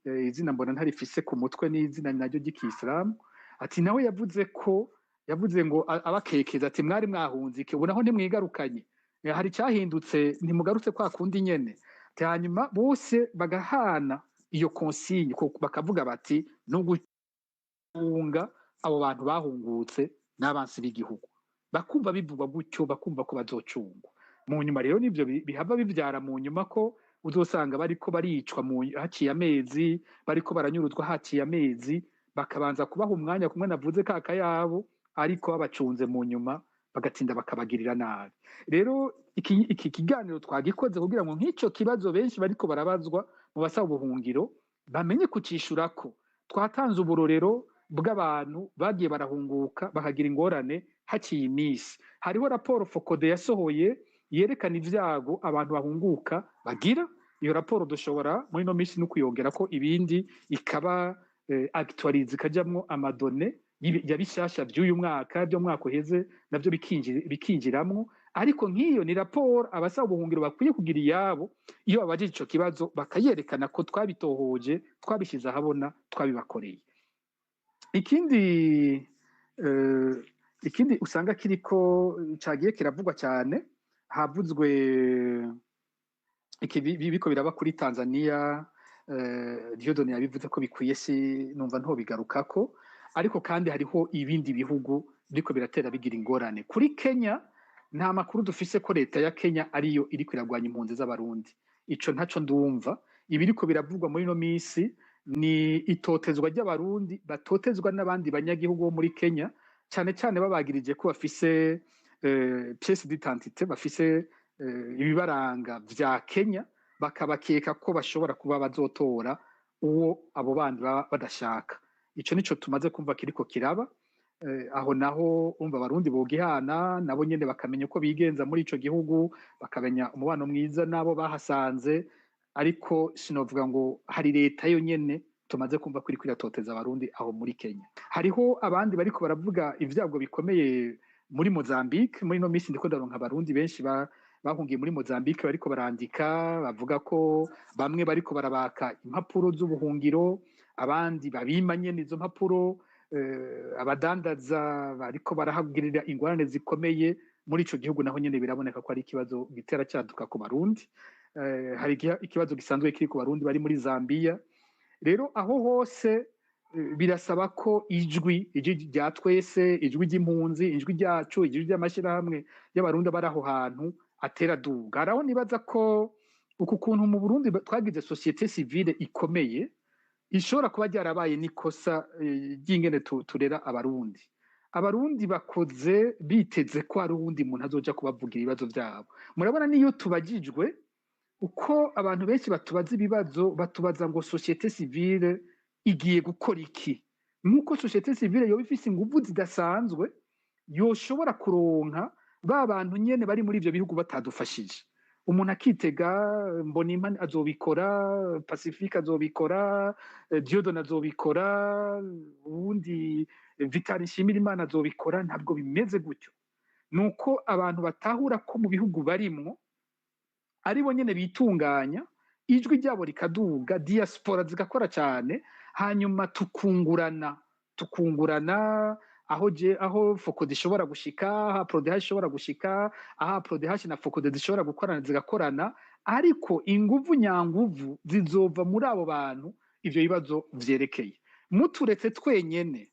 izina mbona ntarifise ku mutwe, n'izina naryo ry'ikisilamu. Ati nawe yavuze ko yavuze ngo abakekeza ati: "Mwari mwahunze iki? Ubu naho ntimwigarukanye? Hari icyahindutse? Ntimugarutse kwa kundi nyene?" Ati hanyuma bose bagahana iyo consigne, bakavuga bati nugucunga abo bantu bahungutse n'abansi b'igihugu. Bakumva bivugwa gutyo, bakumva ko bazocungwa. Mu nyuma rero nivyo bihava bivyara mu nyuma ko uzosanga bariko baricwa mu haciye amezi, bariko baranyuruzwa haciye amezi, bakabanza kubaha umwanya kumwe navuze ka kayabo, ariko babacunze, mu nyuma bagatinda bakabagirira nabi. Rero iki kiganiro twagikoze kugira ngo nk'ico kibazo benshi bariko barabazwa mu basaba ubuhungiro bamenye kucishurako. Twatanze uburorero bw'abantu bagiye barahunguka bakagira ingorane haciye iminsi. Hariho raporo FOCODE yasohoye yerekana ivyago abantu bahunguka bagira. Iyo raporo dushobora muri ino minsi no kuyongera ko ibindi, ikaba actualisée, ikajamwo ama données ya bishasha vy'uyu mwaka, byo mwaka uheze navyo bikinjiramwo. Ariko nk'iyo ni raporo abasaba ubuhungiro bakwiye kugira iyabo, iyo babajije ico kibazo bakayerekana ko twabitohoje, twabishize ahabona, twabibakoreye. Ikindi usanga kiriko cagiye kiravugwa cyane, havuzwe iki biriko biraba kuri Tanzania. Dieudonné yabivuze ko bikwiye, si numva ntobigarukako. Ariko kandi hariho ibindi bihugu biriko biratera bigira ingorane. Kuri Kenya, nta makuru dufise ko leta ya Kenya ariyo iriko iragwanya impunzi z'Abarundi. Ico ntaco ndumva. Ibiriko biravugwa muri ino minsi ni itotezwa ry'Abarundi batotezwa n'abandi banyagihugu bo muri Kenya, cyane cyane babagirije ko bafise pièce d'identité, bafise ibibaranga vya Kenya, bakabakeka ko bashobora kuba bazotora uwo abo bandi baba badashaka. Ico nico tumaze kumva kiriko kiraba. Aho naho umva Abarundi bogihana nabo nyene, bakamenya uko bigenza muri ico gihugu, bakamenya umubano mwiza n'abo bahasanze. Ariko sinovuga ngo hari leta yo nyene tumaze kumva ko iriko iratoteza Abarundi aho muri Kenya. Hariho abandi bariko baravuga ivyago bikomeye muri Mozambique. Muri ino minsi ndiko ndaronka Abarundi benshi bahungiye muri Mozambique bariko barandika, bavuga ko bamwe bariko barabaka impapuro z'ubuhungiro, abandi babima nyene izo mpapuro, abadandaza bariko barahagirira ingorane zikomeye muri ico gihugu. Naho nyene biraboneka ko ari ikibazo gitera cyaduka ku Barundi. Hari ikibazo gisanzwe kiri ku Barundi bari muri Zambia. Rero aho hose birasaba ko ijwi rya twese, ijwi ry'impunzi, ijwi ryacu, ijwi ry'amashyirahamwe y'Abarundi bari aho hantu atera duga. Hari aho nibaza ko uku kuntu mu Burundi twagize société civile ikomeye. Ishobora kuba ryarabaye n'ikosa ry'ingene turera Abarundi. Abarundi bakoze biteze ko hari uwundi muntu azoja kubavugira ibibazo vyabo. Murabona niyo tubajijwe, uko abantu benshi batubaza ibibazo, batubaza ngo société civile igiye gukora iki, nk'uko société civile yoba ifise inguvu zidasanzwe yoshobora kuronka ba bantu nyene bari muri ivyo bihugu batadufashije. Umuntu akitega Mbonimpa azobikora, Pacifique azobikora, Dieudonné azobikora, uwundi Vital Nshimirimana azobikora. Ntabwo bimeze gutyo. Nuko abantu batahura ko mu bihugu barimwo ari bo nyene bitunganya, ijwi ryabo rikaduga, diaspora zigakora cyane, hanyuma tukungurana aho je aho FOCODE ishobora gushika, aho APRODH ishobora gushika, aho APRODH na FOCODE zishobora gukorana zigakorana. Ariko inguvu nyanguvu zizova muri abo bantu ivyo bibazo vyerekeye. Muturetse twenyene,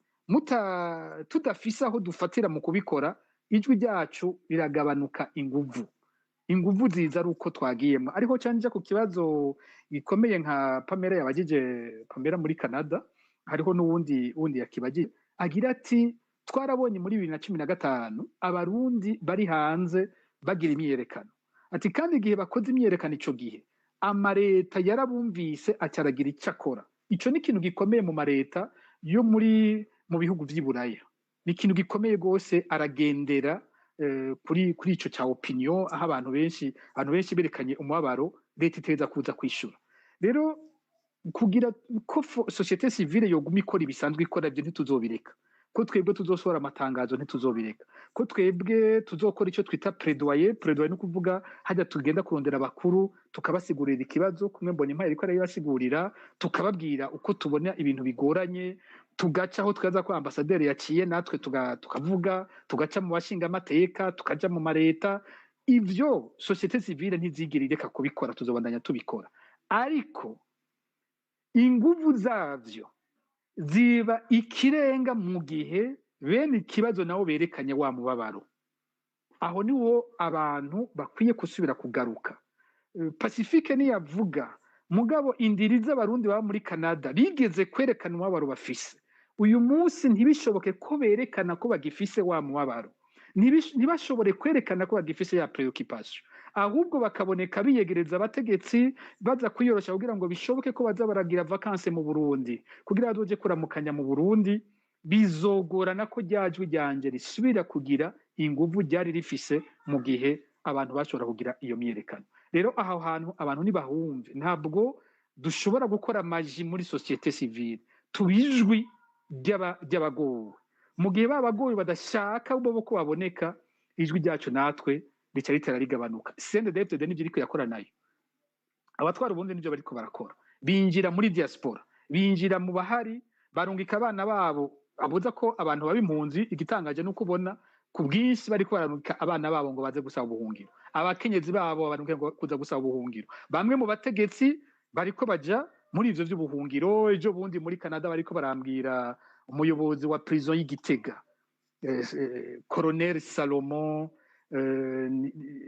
tudafise aho dufatira mu kubikora, ijwi ryacu riragabanuka inguvu. Inguvu ziza ari uko twagiyemo. Ariko canja ku kibazo gikomeye nka Pamela yabagije, Pamela muri Canada, hariho n'uwundi wundi yakibagije agira ati: "Twarabonye muri 2015 Abarundi bari hanze bagira imyiyerekano." Ati: "Kandi igihe bakoze imyiyerekano ico gihe, amareta yarabumvise, acaragira icyo akora." Ico ni ikintu gikomeye mu mareta yo muri mu bihugu vy'i Buraya, ni ikintu gikomeye rwose. Aragendera kuri ico ca opinion, aho abantu benshi berekanye umubabaro, leta iteza kuza kwishura. Rero kugira ko société civile yoguma ikora ibisanzwe ikora, ibyo ntituzobireka. Ko twebwe tuzosohora amatangazo, ntituzobireka. Ko twebwe tuzokora icyo twita plaidoyer. Plaidoyer ni ukuvuga hajya tugenda kurondera abakuru, tukabasigurira ikibazo kumwe mbona impaye ariko arabibasigurira, tukababwira uko tubona ibintu bigoranye, tugaca aho twaza ko ambasaderi yaciye, natwe tukavuga, tugaca mu bashingamateka, tukaja mu mareta. Ivyo société civile ntizigera ireka kubikora, tuzobandanya tubikora. Ariko inguvu zavyo ziba ikirenga mu gihe bene ikibazo nabo berekanye wa mubabaro. Aho niwo abantu bakwiye gusubira kugaruka. Pacifique niyavuga, mugabo indiri z'Abarundi baba muri Canada bigeze kwerekana umubabaro bafise, uyu munsi ntibishoboke ko berekana ko bagifise wa mubabaro, ntibashobore kwerekana ko bagifise ya préoccupation, ahubwo bakaboneka biyegereza abategetsi, baza kwiyorosha kugira ngo bishoboke ko baza baragira vacances mu Burundi, kugira bazoje kuramukanya mu Burundi. Bizogorana ko rya jwi ryanje risubira kugira inguvu ryari rifise mu gihe abantu bashobora kugira iyo myiyerekano. Rero aho hantu abantu ntibahumve, ntabwo dushobora gukora magie muri société civile. Tuba ijwi ry'abagowe. Mu gihe babagowe badashaka bo ko baboneka, ijwi ryacu natwe rica ritera rigabanuka. CNDD-FDD nivyo iriko irakora nayo, abatwara ubundi nivyo bariko barakora. Binjira muri diaspora, binjira mu bahari, barungika abana babo, abuza ko abantu baba impunzi. Igitangaje nuko ubona ku bwinshi bariko bararungika abana babo ngo baze gusaba ubuhungiro, abakenyezi babo barungika ngo kuza gusaba ubuhungiro. Bamwe mu bategetsi bariko baja muri ivyo vy'ubuhungiro. Ejo bundi muri Canada bariko barambwira umuyobozi wa prison y'Igitega, Colonel Salomon,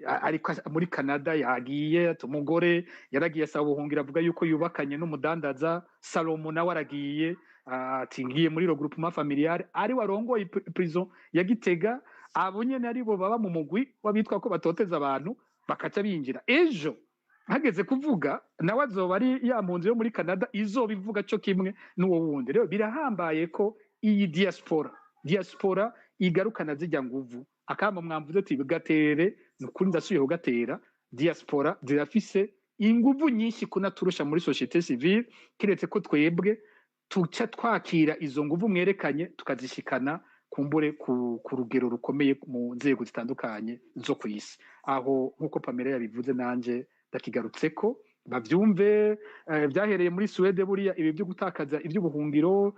ariko muri Canada yagiye ati umugore yaragiye asaba ubuhungiro, avuga yuko yubakanye n'umudandaza. Salomo nawe aragiye, ati ngiye muri regroupement familial. Ari warongoye prison ya Gitega. Abo nyene aribo baba mu mugwi w'abitwa ko batoteza abantu, bakaca binjira. Ejo hageze kuvuga, nawe azoba ari ya mpunzi yo muri Canada izoba ivuga co kimwe n'uwo wundi. Rero birahambaye ko iyi diaspora igarukana zijya nguvu. Akamo mwamvuze ati gatere, ni ukuri ndasubiye kugatera. Diaspora zirafise inguvu nyinshi kunaturusha muri société civile, kiretse ko twebwe tuca twakira izo nguvu mwerekanye, tukazishikana kumbure ku rugero rukomeye mu nzego zitandukanye zo ku isi. Aho nk'uko Pamela yabivuze, nanje ndakigarutseko, bavyumve. Byahereye muri Suwede buriya ibi byo gutakaza iby'ubuhungiro.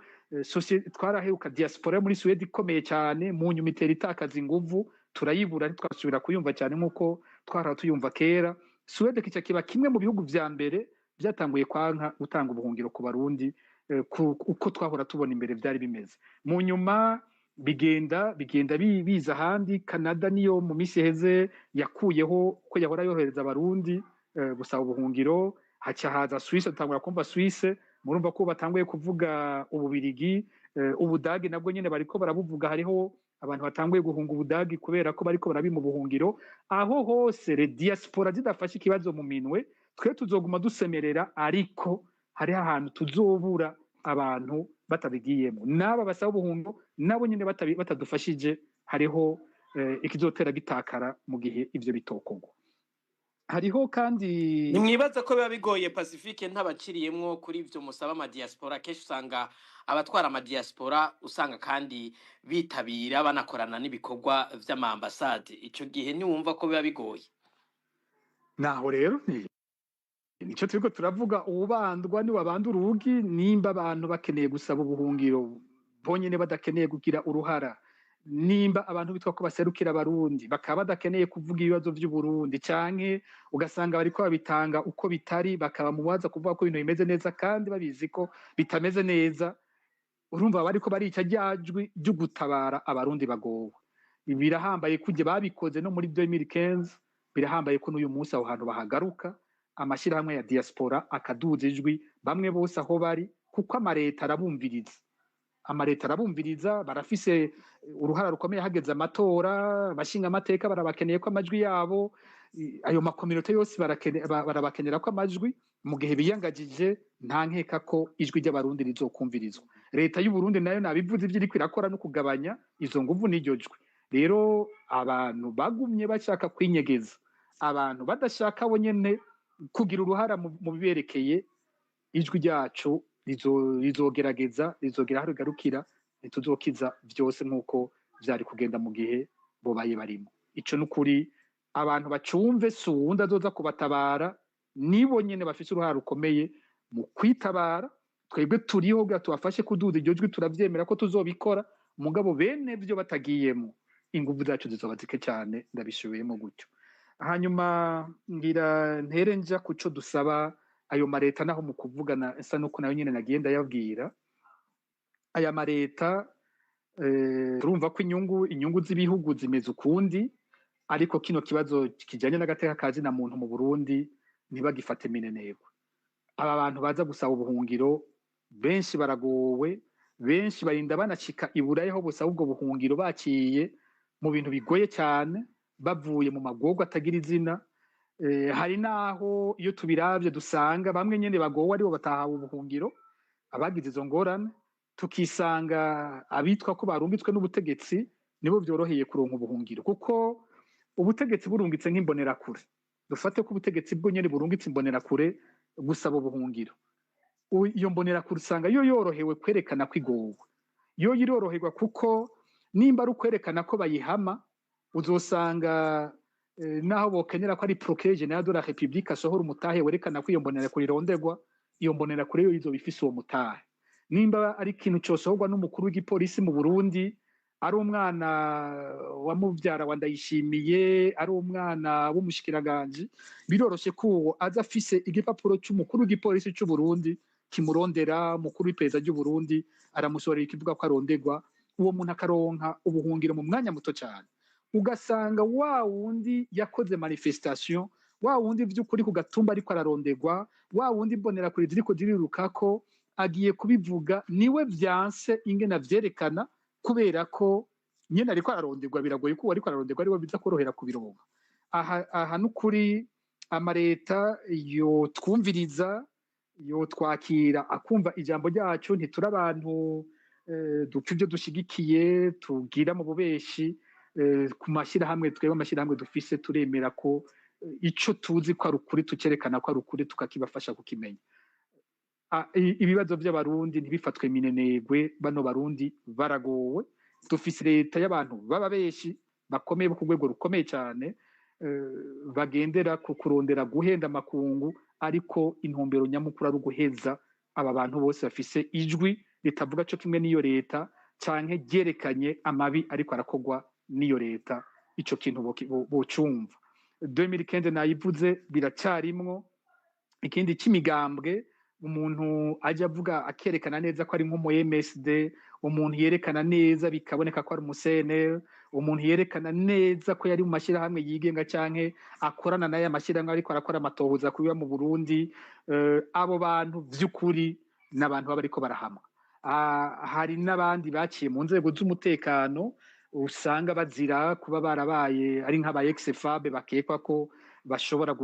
Twaraheruka diaspora yo muri Suwede ikomeye cyane, mu nyuma itera itakaza inguvu, turayibura, ntitwasubira kuyumva cyane nk'uko twahora tuyumva kera. Suwede kica kiba kimwe mu bihugu vya mbere byatanguye kwanka gutanga ubuhungiro ku Barundi, uko twahora tubona imbere byari bimeze. Mu nyuma bigenda biza ahandi. Canada niyo mu minsi iheze yakuyeho ko yahora yohereza Abarundi gusaba ubuhungiro. Haca haza Suisse, dutangura kumva Suisse. Murumva ko batanguye kuvuga Ububirigi, Ubudagi nabwo nyene bariko barabuvuga. Hariho abantu batanguye guhunga Ubudagi kubera ko bariko barabima ubuhungiro. Aho hose les diaspora zidafashe ikibazo mu minwe, twe tuzoguma dusemerera, ariko hariho ahantu tuzobura abantu batabigiyemo. N'aba basaba ubuhungiro nabo nyene batadufashije, hariho ikizotera gitakara mu gihe ivyo bitokorwa. Hariho kandi Nimwibaza ko biba bigoye, Pacifique, ntabaciriyemwo, kuri ivyo musaba amadiaspora? Kenshi usanga abatwara amadiaspora usanga kandi bitabira banakorana n'ibikorwa vy'amaambasade. Ico gihe ntiwumva ko biba bigoye? Naho rero nico turiko turavuga: uwubandwa ni wabanda urugi. Nimba abantu bakeneye gusaba ubuhungiro bonyene badakeneye kugira uruhara, nimba abantu bitwa ko baserukira Abarundi bakaba badakeneye kuvuga ibibazo vy'Uburundi, canke ugasanga bariko babitanga uko bitari, bakaba mu baza kuvuga ko ibintu bimeze neza kandi babizi ko bitameze neza, urumva bariko barica rya jwi ryo gutabara Abarundi bagowe. Birahambaye kujya babikoze no muri 2015, birahambaye ko n'uyu munsi aho hantu bahagaruka, amashyirahamwe ya diaspora akaduza ijwi, bamwe bose aho bari, kuko amareta arabumviriza. Amareta arabumviriza, barafise uruhara rukomeye. Hageze amatora, abashinga amateka barabakeneye ko amajwi yabo, ayo makominote yose barabakenera ko amajwi. Mu gihe biyangagije, nta nkeka ko ijwi ry'Abarundi rizokumvirizwa. Leta y'u Burundi nayo nabivuze, ivyo iriko irakora no kugabanya izo nguvu n'iryo jwi. Rero abantu bagumye bashaka kwinyegeza, abantu badashaka bo nyene kugira uruhara mu biberekeye, ijwi ryacu rizogerageza rizogera aho rigarukira. Ntituzokiza vyose nk'uko vyari kugenda mu gihe bobaye barimo. Ico n'ukuri abantu bacumve, si uwundi azoza kubatabara, nibo nyene bafise uruhara rukomeye mu kwitabara. Twebwe turiho kugira tubafashe kuduza iryo jwi, turavyemera ko tuzobikora, mugabo bene vyo batagiyemo, inguvu zacu zizoba zike cyane. Ndabisubiyemo gutyo. Hanyuma ngira ntere nja kuco dusaba ayo mareta. Naho mu kuvugana isa nuko nayo nyene nagiye ndayabwira aya mareta, turumva ko inyungu z'ibihugu zimeze ukundi, ariko kino kibazo kijanye n'agateka ka zina muntu mu Burundi ntibagifate minenegwe. Aba bantu baza gusaba ubuhungiro benshi baragowe, benshi barinda banacika i Burayi aho busaba ubwo buhungiro baciye mu bintu bigoye cyane, bavuye mu magorwa atagira izina. Hari naho iyo tubiravye dusanga bamwe nyene bagowe aribo batahawe ubuhungiro, abagize izo ngorane, tukisanga abitwa ko barungitswe n'ubutegetsi nibo vyoroheye kuronka ubuhungiro. Kuko ubutegetsi burungitse nk'imbonerakure, dufate ko ubutegetsi bwo nyene burungitse imbonerakure gusaba ubuhungiro, iyo mbonerakure usanga yo yorohewe kwerekana ko igowe. Yo iroroherwa kuko nimba ari ukwerekana ko bayihama, uzosanga naho bokenera ko ari procureur général de la République asohora umutahe werekana ko iyo mbonerakure ironderwa, iyo mbonerakure yo izoba ifise uwo mutahe. Nimba ari ikintu cosohorwa n'umukuru w'igipolisi mu Burundi, ari umwana wa muvyara wa Ndayishimiye, ari umwana w'umushikiranganje, biroroshe ko uwo aza afise igipapuro c'umukuru w'igipolisi c'u Burundi kimurondera. Umukuru w'iperereza ry'u Burundi aramusohorera ikivuga ko aronderwa, uwo muntu akaronka ubuhungiro mu mwanya muto cyane. Ugasanga wa wundi yakoze manifestation, wa wundi vy'ukuri ku gatumba ariko ararondegwa, wa wundi imbonerakure ziriko zirirukako, agiye kubivuga niwe vyanse ingene avyerekana, kubera ko nyene ariko ararondegwa. Biragoye ko uwo ariko ararondegwa ariwe biza korohera kubironka. Aha n'ukuri amareta yotwumviriza, yotwakira, akumva ijambo ryacu. Ntituri abantu dupfa ibyo dushigikiye tugira mu bubeshi ku mashyirahamwe. Twebwe amashyirahamwe dufise, turemera ko ico tuzi ko ari ukuri tucerekana ko ari ukuri, tukakibafasha kukimenya. Ibibazo by'Abarundi ntibifatwe minenegwe. Bano Barundi baragowe. Dufise leta y'abantu baba benshi bakomeye, bo ku rwego rukomeye cyane, bagendera ku kurondera guhenda amakungu, ariko intumbero nyamukuru ari uguheza aba bantu bose bafise ijwi ritavuga co kimwe n'iyo leta, canke ryerekanye amabi ariko arakorwa n'iyo leta. Ico kintu bocumva. 2015 nayivuze, biracyarimwo. Ikindi c'imigambwe, umuntu ajya avuga akerekana neza ko ari nk'umu MSD, umuntu yerekana neza bikaboneka ko ari umu CNL, umuntu yerekana neza ko yari mu mashyirahamwe yigenga canke akorana n'aya mashyirahamwe ariko arakora amatohoza kubiba mu Burundi, abo bantu vy'ukuri N'abantu baba bariko barahamwa. Hari n'abandi baciye mu nzego z'umutekano, usanga bazira kuba barabaye ari nk'aba ex-FAB, bakekwa ko bashobora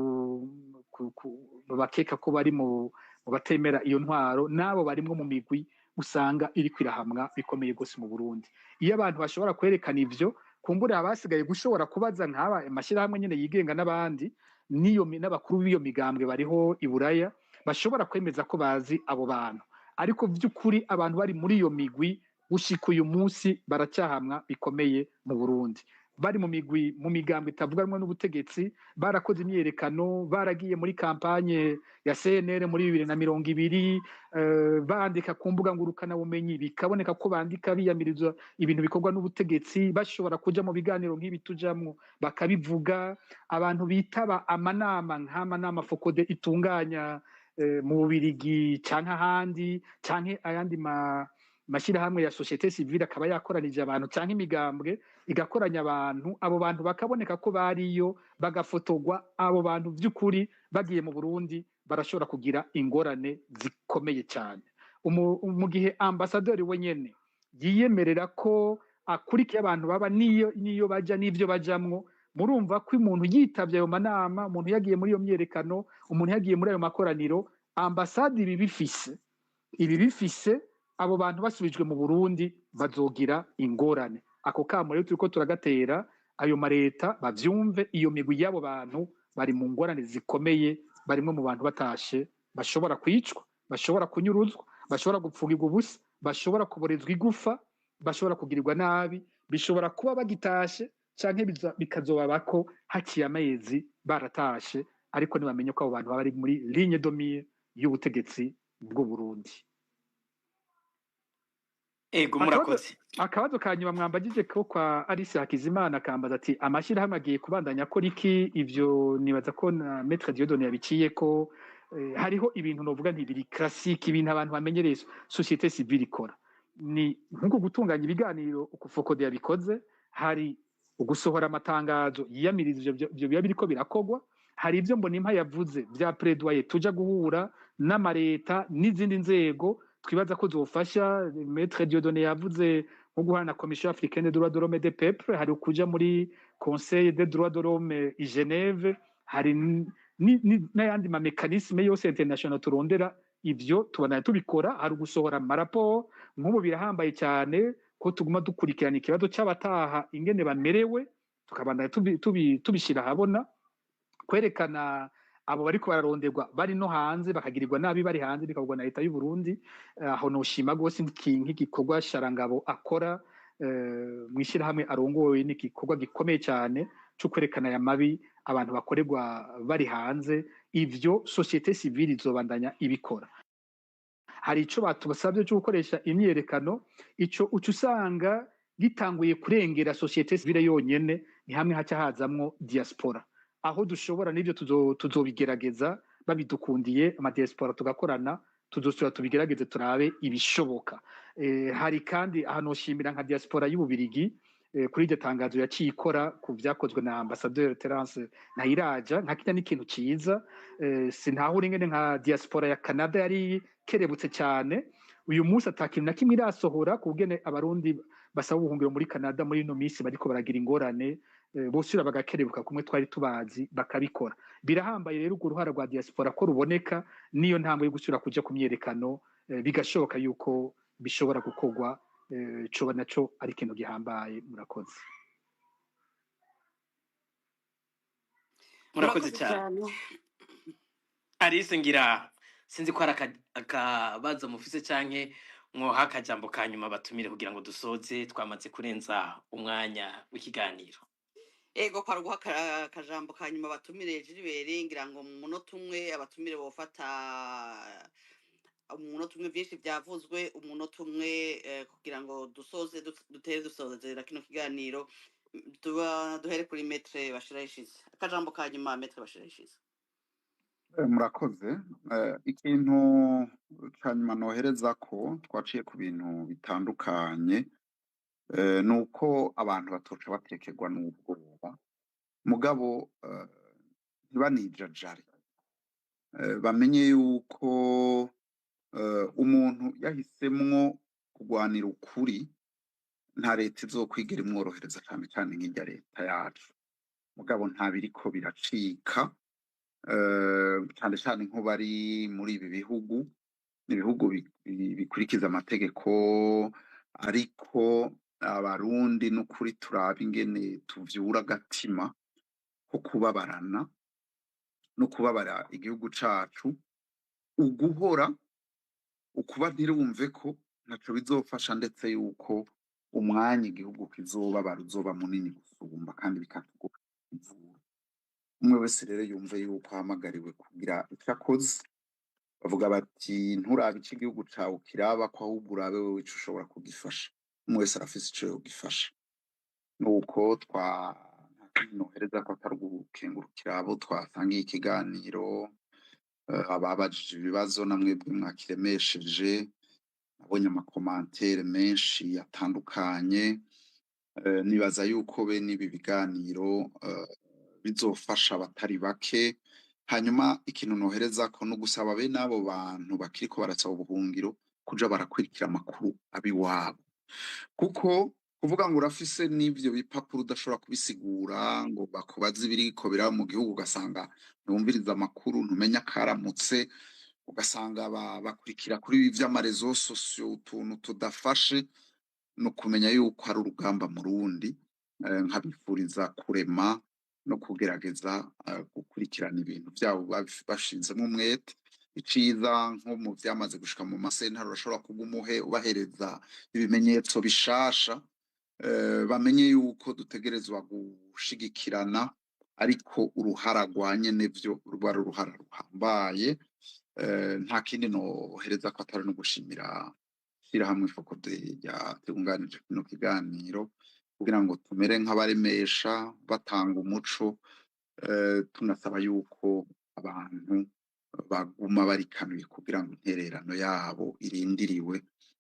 bakeka ko bari mu batemera iyo ntwaro. N'abo barimwo mu migwi usanga iriko irahamwa bikomeye gose mu Burundi. Iyo abantu bashobora kwerekana ivyo, kumbure abasigaye gushobora kubaza nk'aba amashyirahamwe nyene yigenga n'abandi n'iyo n'abakuru b'iyo migambwe bariho i Buraya bashobora kwemeza ko bazi abo bantu. Ariko vy'ukuri abantu bari muri iyo migwi gushika uyu munsi baracyahamwa bikomeye mu Burundi, bari mu migwi, mu migambwe itavuga rumwe n'ubutegetsi, barakoze imyiyerekano, baragiye muri campagne ya CNL muri 2020, bandika ku mbuga ngurukanabumenyi, bikaboneka ko bandika biyamiriza ibintu bikorwa n'ubutegetsi, bashobora kuja mu biganiro nk'ibi tujamwo bakabivuga, abantu bitaba amanama nk'amanama FOCODE itunganya mu Bubirigi canke ahandi, canke ayandi mashyirahamwe ya société civile akaba yakoranije abantu, canke imigambwe igakoranya abantu, abo bantu bakaboneka ko bariyo, bagafotogwa. Abo bantu by'ukuri bagiye mu Burundi barashobora kugira ingorane zikomeye cyane. Mu gihe ambasaderi we nyene yiyemerera ko akurikiye abantu baba niyo baja n'ivyo bajamwo, murumva ko umuntu yitavye ayo manama, umuntu yagiye muri iyo myerekano, umuntu yagiye muri ayo makoraniro, ambasade ibi bifise, abo bantu basubijwe mu Burundi bazogira ingorane. Ako kamo rero turiko turagatera ayo mareta bavyumve: iyo migwi y'abo bantu bari mu ngorane zikomeye, barimwe mu bantu batashe bashobora kwicwa, bashobora kunyuruzwa, bashobora gupfungirwa ubusa, bashobora kuborezwa igufa, bashobora kugirirwa nabi. Bishobora kuba bagitashe canke bikazobabako haciye amezi baratashe, ariko ntibamenye ko abo bantu baba bari muri ligne de mire y'ubutegetsi bw'u Burundi. Ego. Akabazo Murakoze. Akabazo ka nyuma mwambagije ko kwa Alice Hakizimana, akambaza ati: "Amashyirahamwe agiye kubandanya akora iki?" Ivyo nibaza ko na Maître Dieudonné yabiciye ko hariho ibintu novuga nti biri classique, ibintu abantu bamenyereye société civile ikora, ni nkuko gutunganya ibiganiro uko FOCODE yabikoze, hari ugusohora amatangazo yiyamiriza ivyo biba biriko birakogwa, hari ibyo Mbonimpa yavuze vya plaidoyer, tuja guhura n'amareta n'izindi nzego twibaza ko zofasha. Maître Dieudonné yavuze nko guhana na Commission africaine des droits de l'homme et des peuples, hari ukuja muri Conseil des droits de l'homme i Genève, hari n'ayandi ma mécanismes yose international turondera. Ivyo tubona tubikora. Hari ugusohora amaraporo. Nk'ubu birahambaye cyane ko tuguma dukurikirana ikibazo c'abataha, ingene bamerewe, tukabandanya tubishira ahabona, kwerekana abo bariko bararonderwa bari no hanze, bakagirirwa nabi bari hanze, bikakorwa na leta y'u Burundi. Aho noshima gose nk'igikorwa Sharangabo akora mw'ishirahamwe arongoye, n'igikorwa gikomeye cyane co kwerekana aya mabi abantu bakorerwa bari hanze. Ivyo société civile izobandanya ibikora. Hari ico batubasabye cyo gukoresha imyiyerekano, ico uca usanga gitanguye kurengera société civile yonyene, ni hamwe haca hazamwo diaspora. Aho dushobora n'ivyo tuzobigerageza babidukundiye, amadiaspora tugakorana, tuzosubira tubigerageze turabe ibishoboka. Hari kandi ahantu hoshimira nka diaspora y'Ububirigi kuri iryo tangazo yaciye ikora ku vyakozwe na ambassadeur Terence Ntayiraja. Nka kirya n'ikintu ciza. Sintahura ingene nka diaspora ya Canada yari kerebutse cyane, uyu munsi ata kintu na kimwe irasohora ku bugene Abarundi basaba ubuhungiro muri Canada muri ino minsi bariko baragira ingorane. Bosubira bagakerebuka kumwe twari tubazi bakabikora. Birahambaye rero urwo ruhara rwa diaspora ko ruboneka, niyo ntambwe yo gusubira kuja ku myerekano, bigashoboka yuko bishobora gukorwa, coba naco ari ikintu gihambaye. Murakoze. Murakoze Murakoze cyane. cyane. Alice, ngira sinzi ko hari akabazo mufise canke mwoha akajambo ka nyuma batumire kugira ngo dusoze, twamaze kurenza umwanya w'ikiganiro. Ego, kwa ruguha akajambo ka nyuma batumire. Gilbert, ngira ngo mu munota umwe abatumire bofata umunota umwe, byinshi byavuzwe, umunota umwe kugira ngo dusoze, dutere dusozera kino kiganiro. Tuba duhere kuri Maître Bashirayishize, akajambo ka nyuma, Maître Bashirayishize. Murakoze. Ikintu ca nyuma nohereza ko twaciye ku bintu bitandukanye, nuko abantu batoca batekerwa n'ubwoba, mugabo ntibanijajare, bamenye yuko Umuntu yahisemwo kugwanira ukuri, nta leta izokwigera imworohereza, cane cane nk'irya leta yacu. Mugabo nta biriko biracika, cane cane nko bari muri ibi bihugu, ibihugu bikurikiza amategeko. Ariko Abarundi n'ukuri turabe ingene tuvyura agatima ko kubabarana no kubabara igihugu cacu. Uguhora ukuba ntirumve ko ntaco bizofasha, ndetse yuko umwanya igihugu kizobabara uzoba munini gusumba, kandi bikatugora kuvura. Umwe wese rero yumve yuko ahamagariwe kugira ico akoze. Bavuga bati: "Nturabe ico igihugu cawe kiraba ko, ahubwo urabe wewe ico ushobora kugifasha." Umwe wese arafise ico yogifasha. Nuko twa nta kindi nohereza ko atari ugukengurukira abo twasangiye ikiganiro, ababajije ibibazo, namwebwe mwakiremesheje. Nabonye ama commentaires menshi atandukanye. Nibaza yuko bene ibi biganiro bizofasha abatari bake. Hanyuma ikintu nohereza ko no gusaba bene abo bantu bakiriko barasaba ubuhungiro kuja barakurikira amakuru abiwabo, kuko kuvuga ngo urafise n'ivyo bipapuro udashobora kubisigura, ngo bakubaze ibiriko biraba mu gihugu, ugasanga ntiwumviriza amakuru, ntumenya akaramutse, ugasanga bakurikira kuri ibi vy'ama réseaux sociaux utuntu tudafashe, no kumenya yuko ari urugamba mu rundi. Nkabifuriza kurema no kugerageza gukurikirana ibintu vyabo bashizemwo umwete. Iciza, nko mu vyamaze gushika mu masentare, urashobora kuguma uhe ubahereza ibimenyetso bishasha, bamenye yuko dutegerezwa gushigikirana, ariko uruhara rwa nyenevyo ruba ari uruhara ruhambaye. Nta kindi nohereza ko atari no gushimira ishirahamwe FOCODE ryatunganije kino kiganiro kugira ngo tumere nk'abaremesha batanga umuco. Tunasaba yuko abantu baguma barikanuye kugira ngo intererano yabo irindiriwe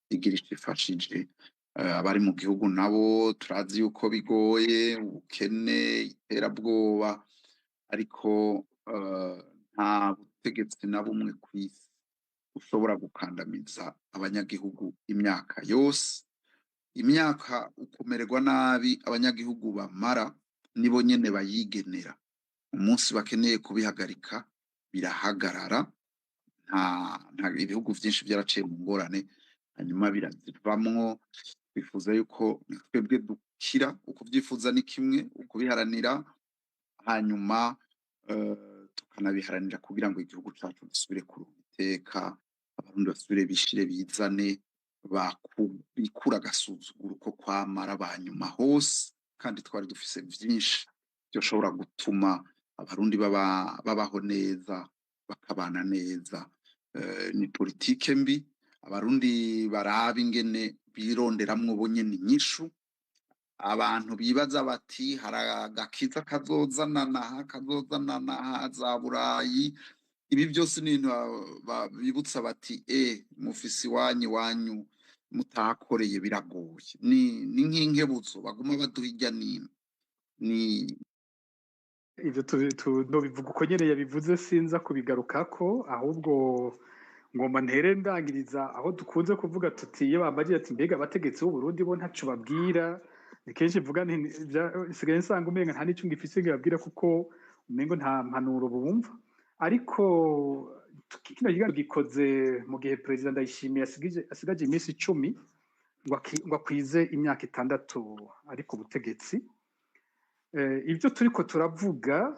igira ico ifashije. Abari mu gihugu nabo turazi yuko bigoye, ubukene, iterabwoba, ariko nta butegetsi na bumwe kw'isi ushobora gukandamiza abanyagihugu imyaka yose. Imyaka ukumererwa nabi abanyagihugu bamara nibo nyene bayigenera. Umunsi bakeneye kubihagarika birahagarara. Nta ibihugu vyinshi vyaraciye mu ngorane hanyuma birazivamwo. Twifuza yuko twebwe dukira. Ukuvyifuza ni kimwe, ukubiharanira hanyuma tukanabiharanira kugira ngo igihugu cacu gisubire kuronka iteka, Abarundi basubire bishire bizane, bikure agasuzuguro ko kwamara abanyuma hose, kandi twari dufise vyinshi vyoshobora gutuma Abarundi babaho neza, bakabana neza. Ni politike mbi. Abarundi baraba ingene bironderamwo bo nyene inyishu. Abantu bibaza bati hari agakiza kazozanana aha, kazozanana aha za Burayi, ibi byose ni ibintu bibutsa bati: "E, mufise iwanyu, iwanyu mutahakoreye biragoye." Ni nk'inkebuzo baguma baduha irya nino ni Ivyo nobivuga uko nyene yabivuze, sinza kubigarukako. Ahubwo ngomba ntere ndangiriza aho dukunze kuvuga tuti, iyo bambajije ati: "Mbega abategetsi b'u Burundi bo ntaco babwira?" Ni kenshi mvuga nti nsigaye nsanga umenga nta n'ico ngifise ngibabwira, kuko umengo nta mpanuro bumva. Ariko kino kiganiro gikoze mu gihe Perezida Ndayishimiye asigaje iminsi 10 ngo akwize imyaka 6 ari ku butegetsi. Ibyo turiko turavuga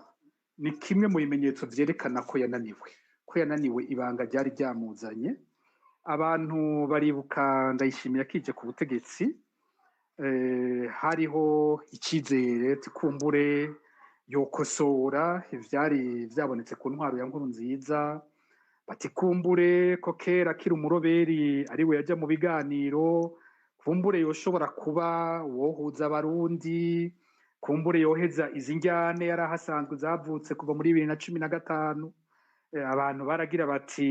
ni kimwe mu bimenyetso vyerekana ko yananiwe, ko yananiwe ibanga ryari ryamuzanye. Abantu baribuka Ndayishimiye akije ku butegetsi, hariho icizere tikumbure yokosora ivyari vyabonetse ku ntwaro ya Nkurunziza, batikumbure ko kera akiri umuroberi ariwe yaja mu biganiro, kumbure yoshobora kuba uwohuza Abarundi, kumbure yoheza izi njyane yari ahasanzwe zavutse kuva muri 2015. Abantu baragira bati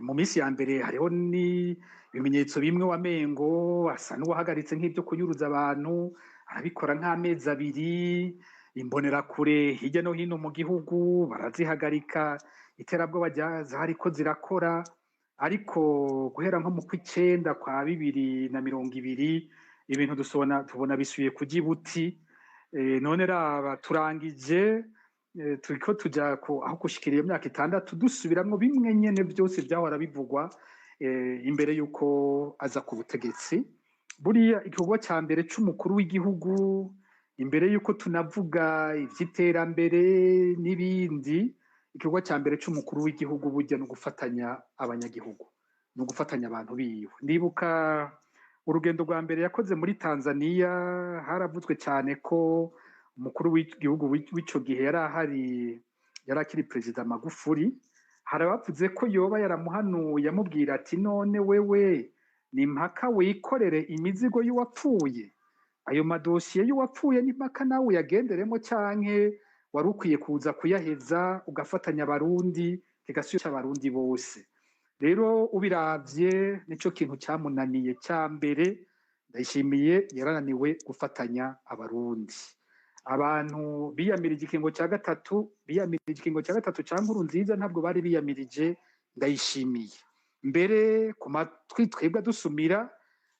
mu minsi ya mbere hariho ni ibimenyetso bimwe wamengo asa n'uwahagaritse nk'ibyo kunyuruza abantu, arabikora nk'amezi 2, imbonerakure hirya no hino mu gihugu barazihagarika. Iterabwoba zariko zirakora, ariko guhera nko mu kw'icenda kwa 2020 ibintu dusubona tubona bisubiye kuja ibuti. None raba turangije, turiko tuja aho gushikira iyo myaka 6 dusubiramwo bimwe nyene vyose vyahora bivugwa imbere yuko aza ku butegetsi. Buriya igikorwa ca mbere c'umukuru w'igihugu, imbere yuko tunavuga ivy'iterambere n'ibindi, igikorwa ca mbere c'umukuru w'igihugu burya no gufatanya abanyagihugu, no gufatanya abantu biwe. Ndibuka urugendo rwa mbere yakoze muri Tanzania, haravuzwe cyane ko umukuru w'igihugu w'ico gihe yari ahari, yari akiri perezida Magufuli. Hari abavuze ko yoba yaramuhanuye amubwira ati: "None wewe ni mpaka wikorere imizigo y'uwapfuye? Ayo madosiye y'uwapfuye ni mpaka nawe uyagenderemo, canke wari ukwiye kuza kuyaheza ugafatanya Abarundi, kigasubira Abarundi bose?" Rero ubiravye, nico kintu cyamunaniye cya mbere. Ndayishimiye yarananiwe gufatanya Abarundi. Abantu biyamirije ikingo cya gatatu, biyamirije ikingo cya gatatu cya Nkurunziza, ntabwo bari biyamirije Ndayishimiye. Mbere ku matwi twebwe dusumira,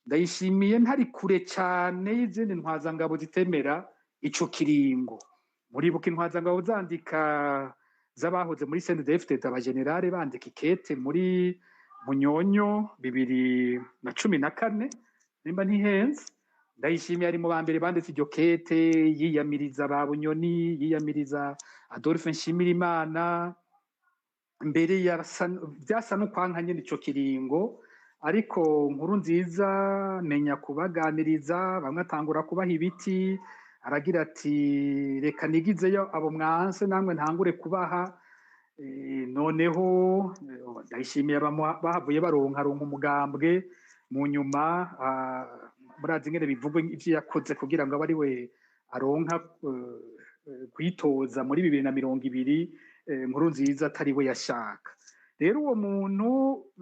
Ndayishimiye ntari kure cyane y'izindi ntwazangabo zitemera ico kiringo. Muribuka intwazangabo zandika, z'abahoze muri CNDD-FDD, abagenerale bandika ikete muri Munyonyo 2014, nimba ntihenze. Ndayishimiye ari mu ba mbere banditse iryo kete, yiyamiriza ba Bunyoni, yiyamiriza Adolphe Nshimirimana. Mbere byasa n'ukwanka nyine ico kiringo, ariko Nkurunziza menya kubaganiriza, bamwe atangura kubaha ibiti, aragira ati: "Reka nigizeyo abo mwanse, namwe ntangure kubaha." Noneho Ndayishimiye bahavuye baronka ronka umugambwe mu nyuma. Murazi ingene bivugwa ivyo yakoze kugira ngo abe ari we aronka kwitoza muri 2020, Nkurunziza atari we yashaka. Rero uwo muntu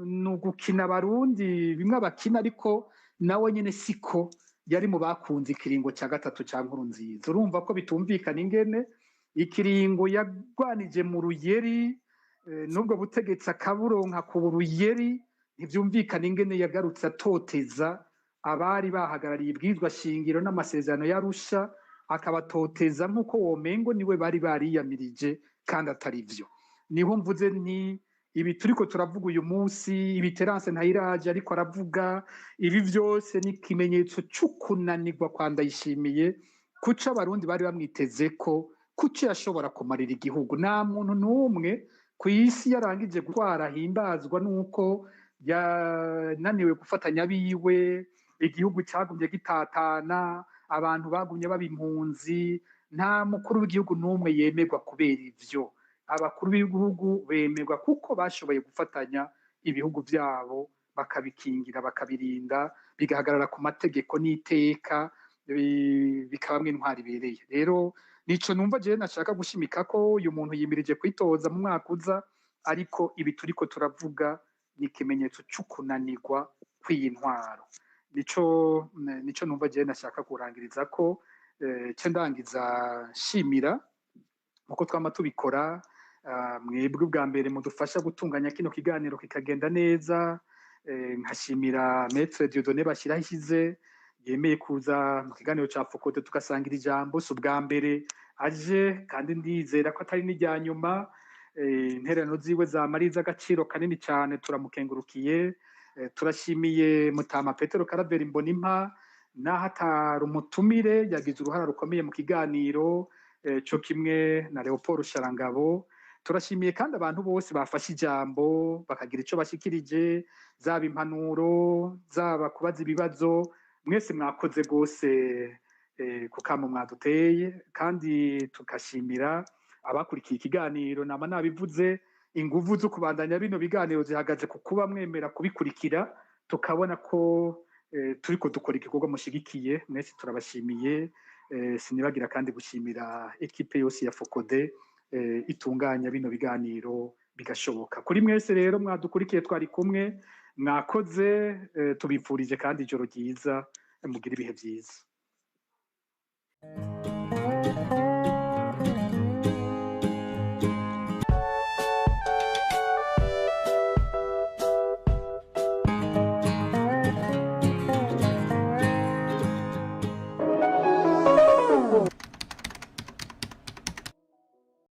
ni ugukina Abarundi bimwe abakina, ariko nawe nyene siko yari mu bakunze ikiringo cya gatatu cya Nkurunziza. Urumva ko bitumvikana ingene ikiringo yagwanije mu ruyeri, n'ubwo butegetsi akaburonka ku ruyeri, ntibyumvikana ingene yagarutse atoteza abari bahagarariye ibwirizwa shingiro n'amasezerano y'Arusha, akabatoteza nk'uko womengo niwe bari bariyamirije kandi atari vyo. Niho mvuze nti ibi turiko turavuga uyu munsi, ibi Terence Ntayiraje ariko aravuga, ibi vyose ni ikimenyetso c'ukunanirwa kwa Ndayishimiye kuco Abarundi bari bamwiteze ko kuco yashobora kumarira igihugu. Nta muntu n'umwe ku isi yarangije gutwara himbazwa n'uko yananiwe gufatanya abiwe, igihugu cyagumye gitatana, abantu bagumye baba impunzi. Nta mukuru w'igihugu n'umwe yemerwa kubera ivyo. Abakuru b'ibihugu bemerwa kuko bashoboye gufatanya ibihugu byabo, bakabikingira, bakabirinda, bigahagarara ku mategeko n'iteka, bikabamwo intwari ibereye. Rero nico numva jewe nashaka gushimika ko uyu muntu yimirije kwitoza mu mwaka uza, ariko ibi turiko turavuga ni ikimenyetso c'ukunanirwa kw'iyi ntwaro. Nico numva jewe nashaka kurangiriza ko ce ndangiza nshimira, nkuko twama tubikora, mwebwe ubwa mbere mudufasha gutunganya kino kiganiro kikagenda neza. Nkashimira Maître Dieudonné Bashirahishize yemeye kuza mu kiganiro ca FOCODE tugasangira ijambo. Si ubwa mbere aje kandi ndizera ko atari n'irya nyuma. Intererano ziwe zama ari iz'agaciro kanini cyane, turamukengurukiye. Turashimiye Mutama Petero Karaveri Mbonimpa, naho atari umutumire yagize uruhara rukomeye mu kiganiro, co kimwe na Leopold Sharangabo. Turashimiye kandi abantu bose bafashe ijambo bakagira ico bashikirije, zaba impanuro, zaba kubaza ibibazo. Mwese mwakoze rwose ku kamo mwaduteye, kandi tugashimira abakurikiye ikiganiro. Nama nabivuze, inguvu zo kubandanya bino biganiro zihagaze ku kuba mwemera kubikurikira, tukabona ko turiko dukora igikorwa mushigikiye. Mwese turabashimiye. Sinibagira kandi gushimira équipe yose ya FOCODE itunganya bino biganiro bigashoboka. Kuri mwese rero mwadukurikiye, twari kumwe, mwakoze. Tubipfurije kandi ijoro ryiza, mugire ibihe byiza.